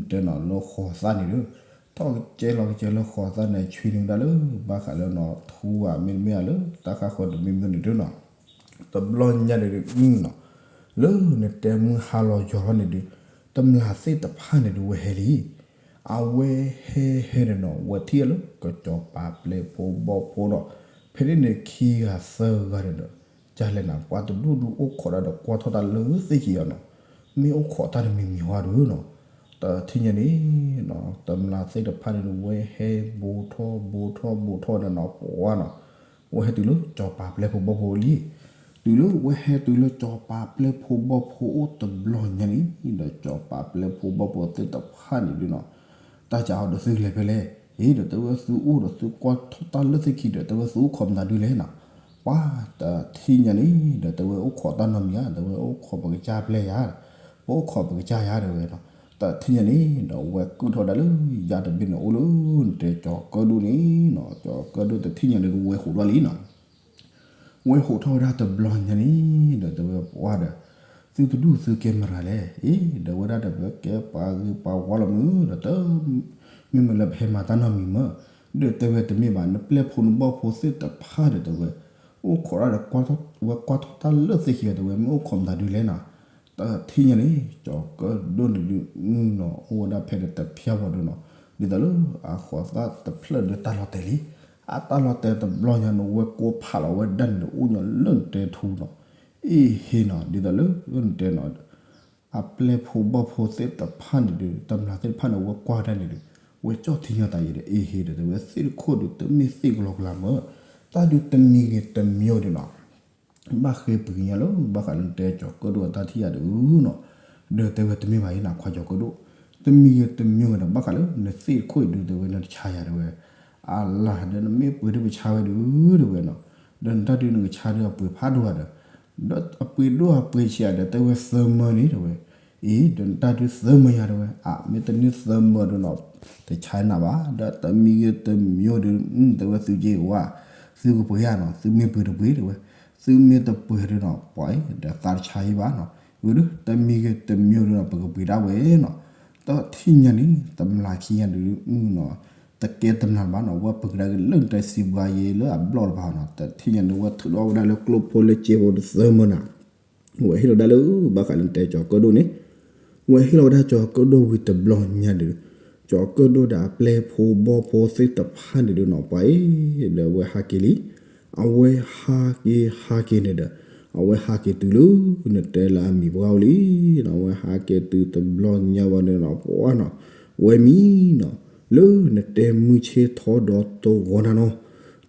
တဲနီၤလၢဃိးသၣ်န့ၣ်ဒီး ထီၣ်ကဲလီၤကဲလၢဃိးသၣ်န့ၣ် ဆွံနုာ်ဝဲဒၣ်လၢ ဘၣ်ဃးလၢနီၤ ထူဧါ မ့တမ့ၢ်ဧါလၢတၢ်ဃါဃီတမံၤမံၤန့ၣ်ဒုးနီၤ, တဘျီညါန့ၣ်ဒုးနီၤ လၢနတဲမုၢ်ဟါလီၤယီၤထီၣ်န့ၣ်ဒုး တမျာ်သ့ၣ်တဖၣ်န့ၣ်ဒုးဝဲဟဲလံ, အဝဲဟဲဟဲန့ၣ်နီၤ ဝဲထံၣ်အလၢကစီၤပၤပျဲၢ်ဖိဘီၣ်ဖိဒီး ဖဲန့ၣ်န့ၣ်ခံဂၤသၢဂၤန့ၣ်ဒီး ကလဲၣ်နၤ ပှၤတဒူၣ်ဒူၣ်အိၣ်ခိးဒၣ်ဒီးကွၢ်ထီၣ်တၢ်လၢသ့ၣ်ခံဂၤနီၤ, မ့ၢ်အိၣ်ခိးတၢ်တမံၤမံၤဝဲဒုနီၤ, တထံၣ်ညါန့ၣ် တမျၢ်သ့ၣ်တဖၣ်န့ၣ် ဝဲဟဲဘူးထီၣ်ဘူးထီၣ်ဘူးထီၣ်ဒီးနီၤ ပှၤနီၤ, ဝဲဟဲတုၤလၢစီၤပၤပျဲၢ်ဖိဘီၣ်ဖိလံ တုၤလၢဝဲဟဲတုၤလၢစီၤပၤပျဲၢ်ဖိဘီၣ်ဖိအိၣ်တဘျီညါန့ၣ် ဒီးစီၤပၤပျဲၢ်ဖိဘီၣ်ဖိသ့ၣ်တဖၣ်န့ၣ်ဒုနီၤ, တၢ်စံးအီၤဒီးသုလဲၤဖဲလဲၣ်, အ့ ဒီးတဲဝဲသုအိၣ်ဒီးသုကွၢ်ထီၣ်တၢ်လၢသ့ၣ်ခံဒီး တဲဝဲသုအိၣ်ခိးမတၤဒုလဲၣ်နီၤ, ပှၤတထံၣ်ညါန့ၣ် ဒီးတဲဝဲအိၣ်ခိးတၢ်နီတမံၤဧါ, တဲဝဲအိၣ်ခိးပကစၢ်ပျဲၢ်ယၤ, ပအိၣ်ခိးပကစၢ်ယၤတဲဝဲနီၤ, တထံၣ်ညါန့ၣ် ဒီးဝဲကုၣ်ထီၣ်ဝဲဒၣ်လၢယၤတဘ့ၣ်န့ၣ်အိၣ်လၢ နတဲကၠီၤကၢၣ်ဒိၣ်န့ၣ်နီၤ, ကၠီၤကၢၣ်ဒိၣ်တထံၣ်ညါန့ၣ် ကဝဲဟိးထီၣ်လံနီၤ ဝဲဟိးထီၣ်ဝဲဒၣ်တဘျီညါန့ၣ် ဒီးတဲဝဲပှၤဒီး သုတဒူၣ်သုကဲမတၤလဲၣ်, အ့ ဒီးဝဲဒၣ်ဒီးပကဲပှၤဂ့ၤပှၤဝါလီၤမုၢ် ဒီးတ မ့မ့ၢ်လၢပဟဲမၤတၢ်နီတမံၤမး, ဒီးတဲဝဲတမ့ၢ်ဘၣ် နပျဲၢ်ဖိနဘီၣ်ဖိသ့ၣ်တဖၣ်ဒီးတဲဝဲ အိၣ်ခိးဒၣ်ဒီး ဝဲကွၢ်ထီၣ်တၢ်လၢသ့ၣ်ခံဂၤတဲဝဲ မ့ၢ်အိၣ်ခိးမတၤဒုလဲၣ်နီၤ, တထံၣ်ညါန့ၣ် ကၠီၤကၢၣ်ဒိၣ်န့ၣ်ဒု နီၤ အိၣ်ဝဲဒၣ်ဖဲဒီးတဖၠၣ်ဝဲဒုနီၤ, ဒ်သိးလၢအဃိးသၣ်တဖျၢၣ်ဒီးတၢ်လီၤတဲာ်လံ, အတၢ်လီၤတဲာ်တဘျီညါန့ၣ် ဝဲကိးဖးလီၤဝဲဒၣ်န့ၣ်ဒီး အိၣ်ညီလၢနတဲထူနီၤ, အ့ဟ့နီၤ ဒ်သိးလၢနတဲနီၤ အပျဲၢ်ဖိဘီၣ်ဖိသ့ၣ်တဖၣ်န့ၣ်ဒီး တမျၢ်သ့ၣ်တဖၣ်န့ၣ် ဝဲကွၢ်ဒၣ်န့ၣ်ဒီး ဝဲကၠီၣ်ထံညီတၢ်အံၤဒီး အ့ဟ့ဒီး တဲဝဲသ့ၣ်တခိၣ်ဒီး တမ့ၢ်သ့ၣ်ကလီကလီမး, တၢ်ဒုးတမံၤဂ့ၤတမံၤဒီးနီၤ ဘၣ်ဃ့ပှ့ၤကညါလၢ ဘၣ်ဃးလၢနတဲကၠီၤကၢၣ်ဒိၣ်အတၢ်ထံၣ်ယၤဒုနီၤ, ဒီးတဲဝဲတမ့ၢ်ဘၣ်အံၤနီၤ ခွါကၠီၤကၢၣ်ဒိၣ်, တမံၤဂ့ၤတမံၤဒီး ဘၣ်ဃးလၢနသ့ၣ်တခိၣ်အံၤဒု တဲဝဲနတဆါယၤတဲဝဲ, အလၤဒီးနမ့ၢ်ပှ့ၤဒုပဆါဝဲဒု တဲဝဲနီၤ, ဒီးနတၢ်ဒုနကဆါဒုအပှ့ၤဖးဒိၣ်ဧါဒီး ဒီးအပှ့ၤဒိၣ်အပှ့ၤဆံးဒီး တဲဝဲသၢမၢန့ၣ်တဲဝဲ, အံၤ ဒီးနတၢ်ဒုသၢမၢယၤတဲဝဲ, အမ့ၢ်တန့ၢ်သၢမၢဒုနီၤ တဆါနၤဘၣ်, ဒီးတမံၤဂ့ၤတမံၤဒု တဲဝဲသုက့ဝါ, သုကပှ့ၤယၤနီၤ သုမ့ၢ်ပှ့ၤတပှ့ၤတဲဝဲ, သုမ့ၢ်တပှ့ၤဒုနီၤ ပှၤအံၤ ဒီးသးတဆါအံၤဘၣ်နီၤ, ဝဲဒု တမံၤဂ့ၤတမံၤဒုနီၤ ပကပှ့ၤဒၣ်ဝဲနီၤ, တထံၣ်ညါန့ၣ် တမျၢ်ခံညါဒုနီၤ တကဲတမျၢ်ဘၣ်နီၤ ဝဲပှ့ၤကဒါက့ၤလၢနတဲစံးဘှါယ့လၢအဘျီၣ်တဖၣ်နီၤ, တထံၣ်ညါန့ၣ် ဝဲထုးထီၣ်ဝဲဒၣ်လၢကျိဖိလၢစ့ဖိတသၢမၢနၤ ဝဲဟ့ၣ်လီၤဒၣ်လၢ ဘၣ်ဃးလၢနတဲကၠီၤကၢၣ်ဒိၣ်န့ၣ်, ဝဲဟ့ၣ်လီၤဝဲဒၣ်ကၠီၤကၢၣ်ဒိၣ်ဝံၤတဘျီညါဒီး ကၠီၤကၢၣ်ဒိၣ်ဒီးအပျဲၢ်ဖိဘီၣ်ဖိသ့ၣ်တဖၣ်န့ၣ်ဒုနီၤ ပှၤအံၤ ဒီးဝဲဟးက့ၤလံ, အဝဲဟးက့ၤဟးက့ၤန့ၣ်ဒီး အဝဲဟးက့ၤတုၤလၢ နတဲလၢအမံၤပှၢ်အိၣ်လံနီၤ, အဝဲဟးက့ၤတုၤတဘျီညါဝဲန့ၣ်နီၤ ပှၤနီၤ, ဝဲမံနီၤ လၢနတဲမုၢ်ဆ့ၣ်ထီဒီးတဂီၤနၤနီၤ,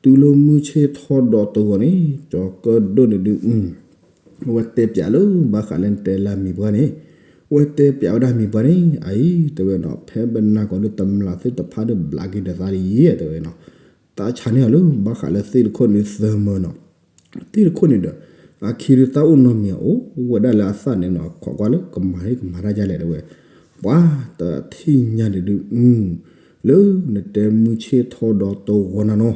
တုၤလၢမုၢ်ဆ့ၣ်ထီဒီးတဂီၤန့ၣ် ကၠီၤကၢၣ်ဒိၣ်န့ၣ်ဒု ဝဲတဲပၠးလၢ ဘၣ်ဃးလၢနတဲလၢအမံၤပှၢ်န့ၣ်, ဝဲတဲပၠးဝဲဒၣ်မံၤပှၢ်န့ၣ် အအံၤ တဲဝဲနီၤ ဖဲပနၤကီးဒု တမျၢ်သ့ၣ်တဖၣ်ဒု ဘျးက့ၤဒီးသးလံ တဲဝဲနီၤ, တၢ်ဆါန့ၢ်အီၤလၢ ဘၣ်ဃးလၢသ့ၣ်တခိၣ်န့ၣ်သၢမၢနီၤ, သ့ၣ်တခိၣ်န့ၣ်ဒီး အခံဒုတၢ်အိၣ်နီတမံၤအိၣ်ဝဲဒၣ်လၢအသၣ်န့ၣ်နီၤ, ခိးကွၢ်လၢကမၤဟ့ၣ်ကမၤတၢ်ဒ်လဲၣ်တဲဝဲ, ပှၤတထံၣ်ညါန့ၣ်ဒု လၢနတဲမုၢ်ဆ့ၣ်ထီဒီးတဂီၤနၤနီၤ,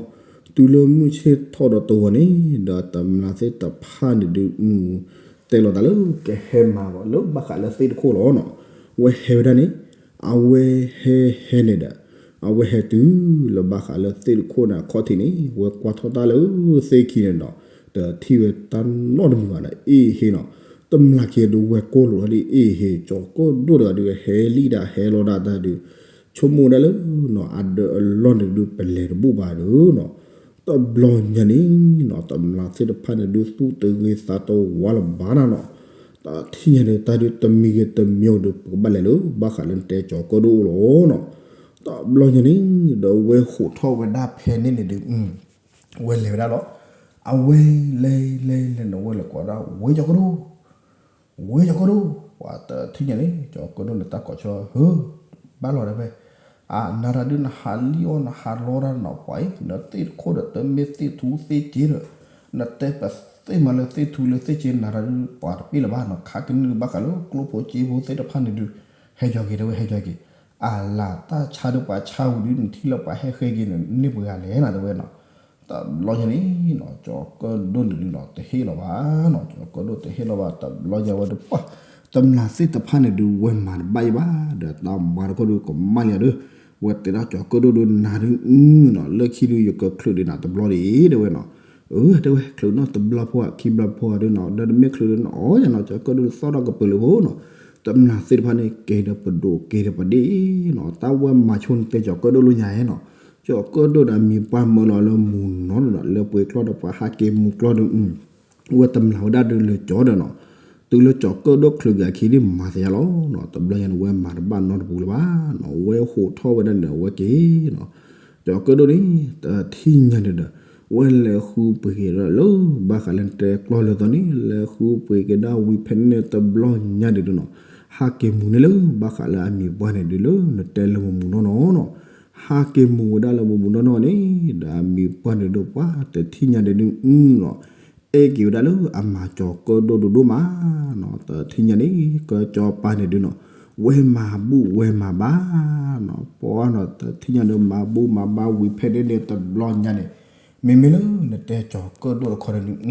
တုၤလၢမုၢ်ဆ့ၣ်ထီဒီးတဂီၤန့ၣ် ဒီးတမျၢ်သ့ၣ်တဖၣ်န့ၣ်ဒု တဲလီၤသးလၢကဟဲမၤလီၤလၢဘၣ်ဃးလၢသ့ၣ်တခိၣ်လီၤနီၤ, ဝဲဟဲဝဲဒၣ်န့ၣ်, အဝဲဟဲဟဲန့ၣ်ဒီး အဝဲဟဲတုၤလၢဘၣ်ဃးလၢသ့ၣ်တခိၣ်န့ၣ်အခီၣ်ထံးန့ၣ် ဝဲကွၢ်ထီၣ်တၢ်လၢသ့ၣ်ခံန့ၣ်ဒီး တထံၣ်ဝဲတၢ်နီတမံၤဘၣ်ဒီး အ့ဟ့နီၤ, တမျၢ်ခံဒုဝဲကိၢ်လိာ်ဒၣ်လံ အ့ဟ့ ကၠီၤကၢၣ်ဒိၣ်တဂၤဒု ဟဲလံဒၣ်ဟဲလီၤဒၣ်တၢ်ဒု ဆိကမိၣ်ဒၣ်လၢနီၤ အဒၢးအလီၢ်န့ၣ်ဒု ပလဲၤတဘူၣ်ဘၣ်ဒီးနီၤ, တဘျီညါန့ၣ်နီၤ တမျၢ်သ့ၣ်တဖၣ်န့ၣ်ဒု သူၣ်တဂ့ၤသးတဝါလၢၤဘၣ်နၤနီၤ, တထံၣ်ညါန့ၣ် တၢ်ဒုတမံၤဂ့ၤတမံၤဒီး ပကဘၣ်လဲၤလၢ ဘၣ်ဃးလၢနတဲကၠီၤကၢၣ်ဒိၣ်အိၣ်လီၤနီၤ, တဘျီညါန့ၣ် ဒီးဝဲဟိးထီၣ်ဝဲဒၣ်ဖဲန့ၣ်န့ၣ်ဒု ဝဲလဲၤဝဲဒၣ်လီၤ, အဝဲလဲၤလဲၤလဲၤလဲၤန့ၣ် ဝဲလဲၤကိးဒၣ် ဝဲကၠီၤကၢၣ်ဒိၣ် ဝဲကၠီၤကၢၣ်ဒိၣ်, ပှၤတထံၣ်ညါန့ၣ် ကၠီၤကၢၣ်ဒိၣ်န့ၣ် တၢ်ကိးဆၢ ဟၢ ဘၣ်လီၤဒၣ်ဖဲ, အနၤတၢ်ဒု နဟးလံအီၣ်နဟးလီတၢ်နီၤ ပှၤအံၤ နသ့ၣ်တခိၣ်ဒီး တမ့ၢ်သ့ၣ်ထူသ့ၣ်စ့ဒီး နတဲပသ့ၣ်မးလၢသ့ၣ်ထူလၢသ့ၣ်စ့နၤတၢ်ဒု ပှၤတပ့ၢ်လၢၤဘၣ်နီၤ, ခါကနံၣ်ဒုဘၣ်ဃးလၢကျိဖိစ့ဖိသ့ၣ်တဖၣ်န့ၣ်ဒု ဟဲကၠီၤက့ၤတဲဝဲ ဟဲကၠီၤက့ၤ, အလၤတၢ်ဆါဒုပှၤဆါဝံၤဒု နထံၣ်လၢပှၤဟဲဃ့က့ၤန့ၣ် န့ၢ်ပှၤဂၤလဲၣ်နၤတဲဝဲနီၤ, တဘျီညါန့ၣ်နီၤ ကၠီၤကၢၣ်ဒိၣ်န့ၣ်ဒုနီၤ တဟ့ၣ်လီၤဘၣ်နီၤ, ကၠီၤကၢၣ်ဒိၣ်တဟ့ၣ်လီၤဘၣ် တဘျီညါဝဲဒုပှၤ တမျၢ်သ့ၣ်တဖၣ်န့ၣ်ဒု ဝဲမၤတဘၣ်ယံၤဘၣ် ဒီးတၢ်မၤတခီဒုကမၣ်လံဒီး ဝဲတဲဒၣ်ကၠီၤကၢၣ်ဒိၣ်ဒု နၤဒုနီၤ လၢခံဒု ယကချုးဒုးနၤတဘျီဒံး တဲဝဲနီၤ, အၢ တဲဝဲ ချုးနီၤတဘျီဖိဧါ ခံဘျီဖိဧါဒုနီၤ ဒီးတမ့ၢ်ချုးဒုနီၤ အီယၤနီၤ ကၠီၤကၢၣ်ဒိၣ်သီၣ်ထီၣ်ကပၢၤလၢဖိနီၤ, တမျၢ်သ့ၣ်တဖၣ်န့ၣ် ကဲဒီးပဒိၣ်ကဲဒီးပဒ့ၣ်နီၤ တၢ်ဝဲမၤဆိန့ၣ်တဲကၠီၤကၢၣ်ဒိၣ်လၢညါနီၤ, ကၠီၤကၢၣ်ဒိၣ်ဒီးအမံၤပှၢ်မၢလီၤလၢမူနီၤနီၤ လၢပှ့ၤကျီဒီးပှၤဟးက့ၤမူကျီဒု ဝဲတမျၢ်ဝဲဒၣ်ဒုးလၢကၠီဒီးနီၤ, တုၤလၢကၠီၤကၢၣ်ဒိၣ်ချုးက့ၤအခံဒ်မၤသယါလီၤနီၤ, တဘျီညါန့ၣ် ဝဲမၤတဘၣ်နီတပူၤလၢၤဘၣ်နီၤ, ဝဲဟိးထီၣ်ဝဲဒၣ်န့ၣ် အဝဲက့ၤနီၤ, ကၠီၤကၢၣ်ဒိၣ်န့ၣ် တထံၣ်ညါဒုးဒီး ဝဲလဲၤဃုပှ့ၤက့ၤဒီးလၢ ဘၣ်ဃးလၢနတဲကျီၢ်လၢသီန့ၣ် လဲၤဃုပှ့ၤက့ၤဒၣ်ဝံၤဖဲန့ၣ်တဘျီညါဒုးဒီးနီၤ, ဟးက့ၤမူၤန့ၢ်လၢ ဘၣ်ဃးလၢအမံၤပှၢ်န့ၣ်ဒုးလၢနတဲလၢမူၤမူၤနီၢ်နီၢ်နီၤ, ဟးက့ၤမူၤဝဲဒၣ်လၢမူၤမူၤနီၢ်နီၢ်န့ၣ် ဒီးအမံၤပှၢ်န့ၣ်ဒုးပှၤတထံၣ်ညါဒုးဒုးနီၤ, အဲၣ်က့ၤဝဲဒၣ်လၢအမၤကၠီၤကၢၣ်ဒိၣ်ဒိၣ်ဒိၣ်မးနီၤ, တထံၣ်ညါန့ၣ် ကၠီၤပၤန့ၣ်ဒုးနီၤ, ဝဲမၤဘူၣ်ဝဲမၤဘါနီၤ, ပှၤနီၤ တထံၣ်ညါဒုးမၤဘူၣ်မၤဘါဝံၤဖဲန့ၣ်န့ၣ်တဘျီညါန့ၣ်, မ့မ့ၢ်လၢနတဲကၠီၤကၢၣ်ဒိၣ်တခီန့ၣ်ဒုး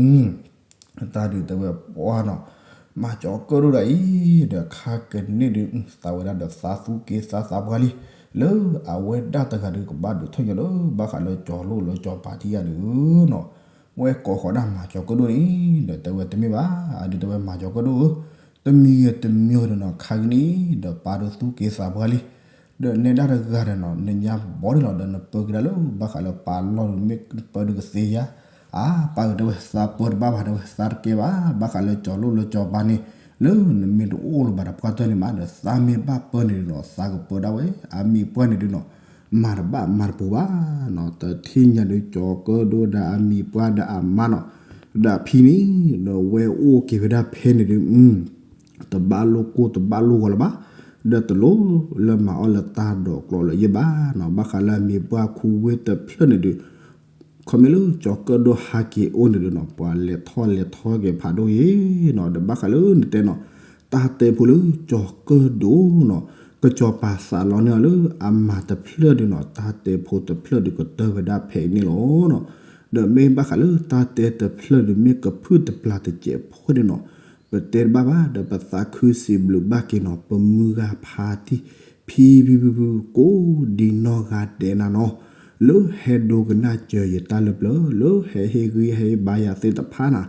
တၢ်ဒုးတဲဝဲပှၤနီၤ, မၤကၠီၤကၢၣ်ဒိၣ်ဒၣ်အံၤ ဒီးခါကန့ၢ်ဒုး သးဝဲဒၣ်ဒီးသးသူက့ၤသးသးပှၢ်လံ, လၢအဝဲဒၣ်တဂၤဒုးကဘၣ်ဒုးထီၣ်ညီလၢ ဘၣ်ဃးလၢကၠီၤလိၣ်လၢကၠီၤပၤထံယၤဒုးနီၤ, ဝဲကိးဃီၤဒၣ်မၤကၠီၤကၢၣ်ဒိၣ်န့ၣ် ဒီးတဲဝဲတမ့ၢ်ဘၣ်, အဒုးတဲဝဲမၤကၠီၤကၢၣ်ဒိၣ်ဧၢ, တမံၤဂ့ၤတမံၤဂ့ၤဒီးနီၤ ခါကန့ၢ် ဒီးပၢ်ဒုးသူက့ၤသးပှၢ်လံ ဒီးနဲဒၣ်တဂၤဒီးနီၤ နညါဘီဒ်လီၤဒီးနပၢက့ၤဒၣ်လၢ ဘၣ်ဃးလၢပၢ်လီၢ်ဒုးမ့ၢ်ပၢဒုးကသ့ယါ, အါ ပၢ်ဂ့ၤတဲဝဲသးပၢတဘၣ်ဘၣ် တဲဝဲသးတကဲဘၣ် ဘၣ်ဃးလၢကၠီၤလိၣ်လၢကၠီၤပၤန့ၣ် လၢနမ့ၢ်တအိၣ်လၢၤဘၣ်တပှၢ်တၢၢ်န့ၣ်မး ဒီးသးမ့ၢ်ဘၣ်ပၢန့ၣ်ဒုးနီၤ သးကပၢဒၣ်ဝဲ အမံၤပှၢ်န့ၣ်ဒုးနီၤ မၤတဘၣ်မၤတပူၤဘၣ်နီၤ တထံၣ်ညါဒုးကၠီၤကၢၣ်ဒိၣ်ဒီးအမံၤပှၢ်ဒီးအမါနီၤ ဒီးအဖံန့ၣ် ဒီးဝဲအိၣ်က့ၤဝဲဒၣ်ဖဲန့ၣ်ဒုး တဘၣ်လိၣ်ကိၢ်တဘၣ်လိၣ်ဂီၤလၢၤဘၣ်, ဒီးတလိၣ်လၢမၤအီၣ်လၢတၢ်ဒိးကျီးလၢၤယဲၢ်ဘၣ်နီၤ ဘၣ်ဃးလၢအမံၤပှၢ်ခူဝ့တဖျၢၣ်န့ၣ်ဒုး ခီမ့ၢ်လၢကၠီၤကၢၣ်ဒိၣ်ဟးက့ၤအိၣ်န့ၣ်ဒုးနီၤ ပှၤလဲၤထီၣ်လဲၤထီက့ၤဖးဒိၣ်ယဲၢ်နီၤ ဒီးဘၣ်ဃးလၢနတဲနီၤ တၢ်တဲဖိလၢကၠီၤကၢၣ်ဒိၣ်နီၤ ကစီၤပၤသးလီန့ၢ်အီၤလၢအမၤတဖျၢၣ်ဒုးနီၤ တၢ်တဲဖိတဖျၢၣ်ဒုးကတၢၢ်ဝဲဒၣ်ဖဲအံၤန့ၣ်လီၤနီၤ ဒီးမ့ၢ်ဘၣ်ဃးလၢတၢ်တဲတဖျၢၣ်ဒုးမ့ၢ်ကဖုၣ်တပျၢ်တစဲးဖိန့ၣ်နီၤ ပတဲတဘၣ်ဘၣ် ဒီးပသးခုစံးဘျုးဘၣ်က့ၤနီၤ ပမုၢ်ဂၤဖါတံၢ် ဖံဖံဖုဖု ကိးဒံနီၢ်ဂၤဒဲးနၤနီၤ လၢဟဲဒိကနၣ်စၢၤယတၢ်လၢပျၢၤ လၢဟဲဟ့ၣ်ဂံၢ်ဟ့ၣ်ဘါယၤသ့ၣ်တဖၣ်နၤ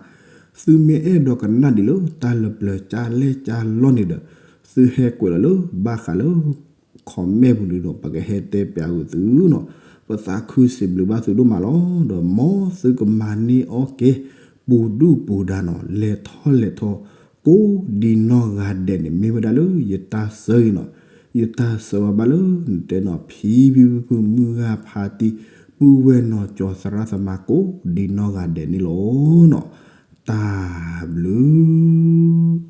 သုမ့ၢ်အဲၣ်ဒိးကနၣ်ဒံးလၢတၢ်လၢပျၢၤကၢ်လဲၢ်ကၢ်လီၢ်န့ၣ်ဒီး သုဟဲကွဲးလီၤလၢဘၣ်ဃးလၢ comment ပူၤန့ၣ်ဒီး ပကဟဲတဲပျးဂုာ်သုနီၤ ပသးခုစံးဘျုးဘၣ်သုဒိၣ်မးလီၤ ဒီးမ်သုကမၤန့ၢ်အီၣ်ကဲ ပူၤဒုၣ်ပူၤဒါနီၤ လဲၤထီၣ်လဲၤထီ ကိးဒံနီၢ်ဂၤဒဲးန့ၣ် မ့ၢ်ဝဲဒၣ်လၢယတၢ်ဆၢအံၤနီၤ ယတၢ်ဆၢဝဲဘၣ်လၢနတဲနီၤ ဖံဖံဖုဖုမုၢ်ဂၤဖါတံၢ် ပုၢ်ဝဲၢ်နီၢ်ကၠီသရၣ်သမါကိးဒံနီၢ်ဂၤဒဲးန့ၣ်လီၤနီၤ တၢ်ဘျုး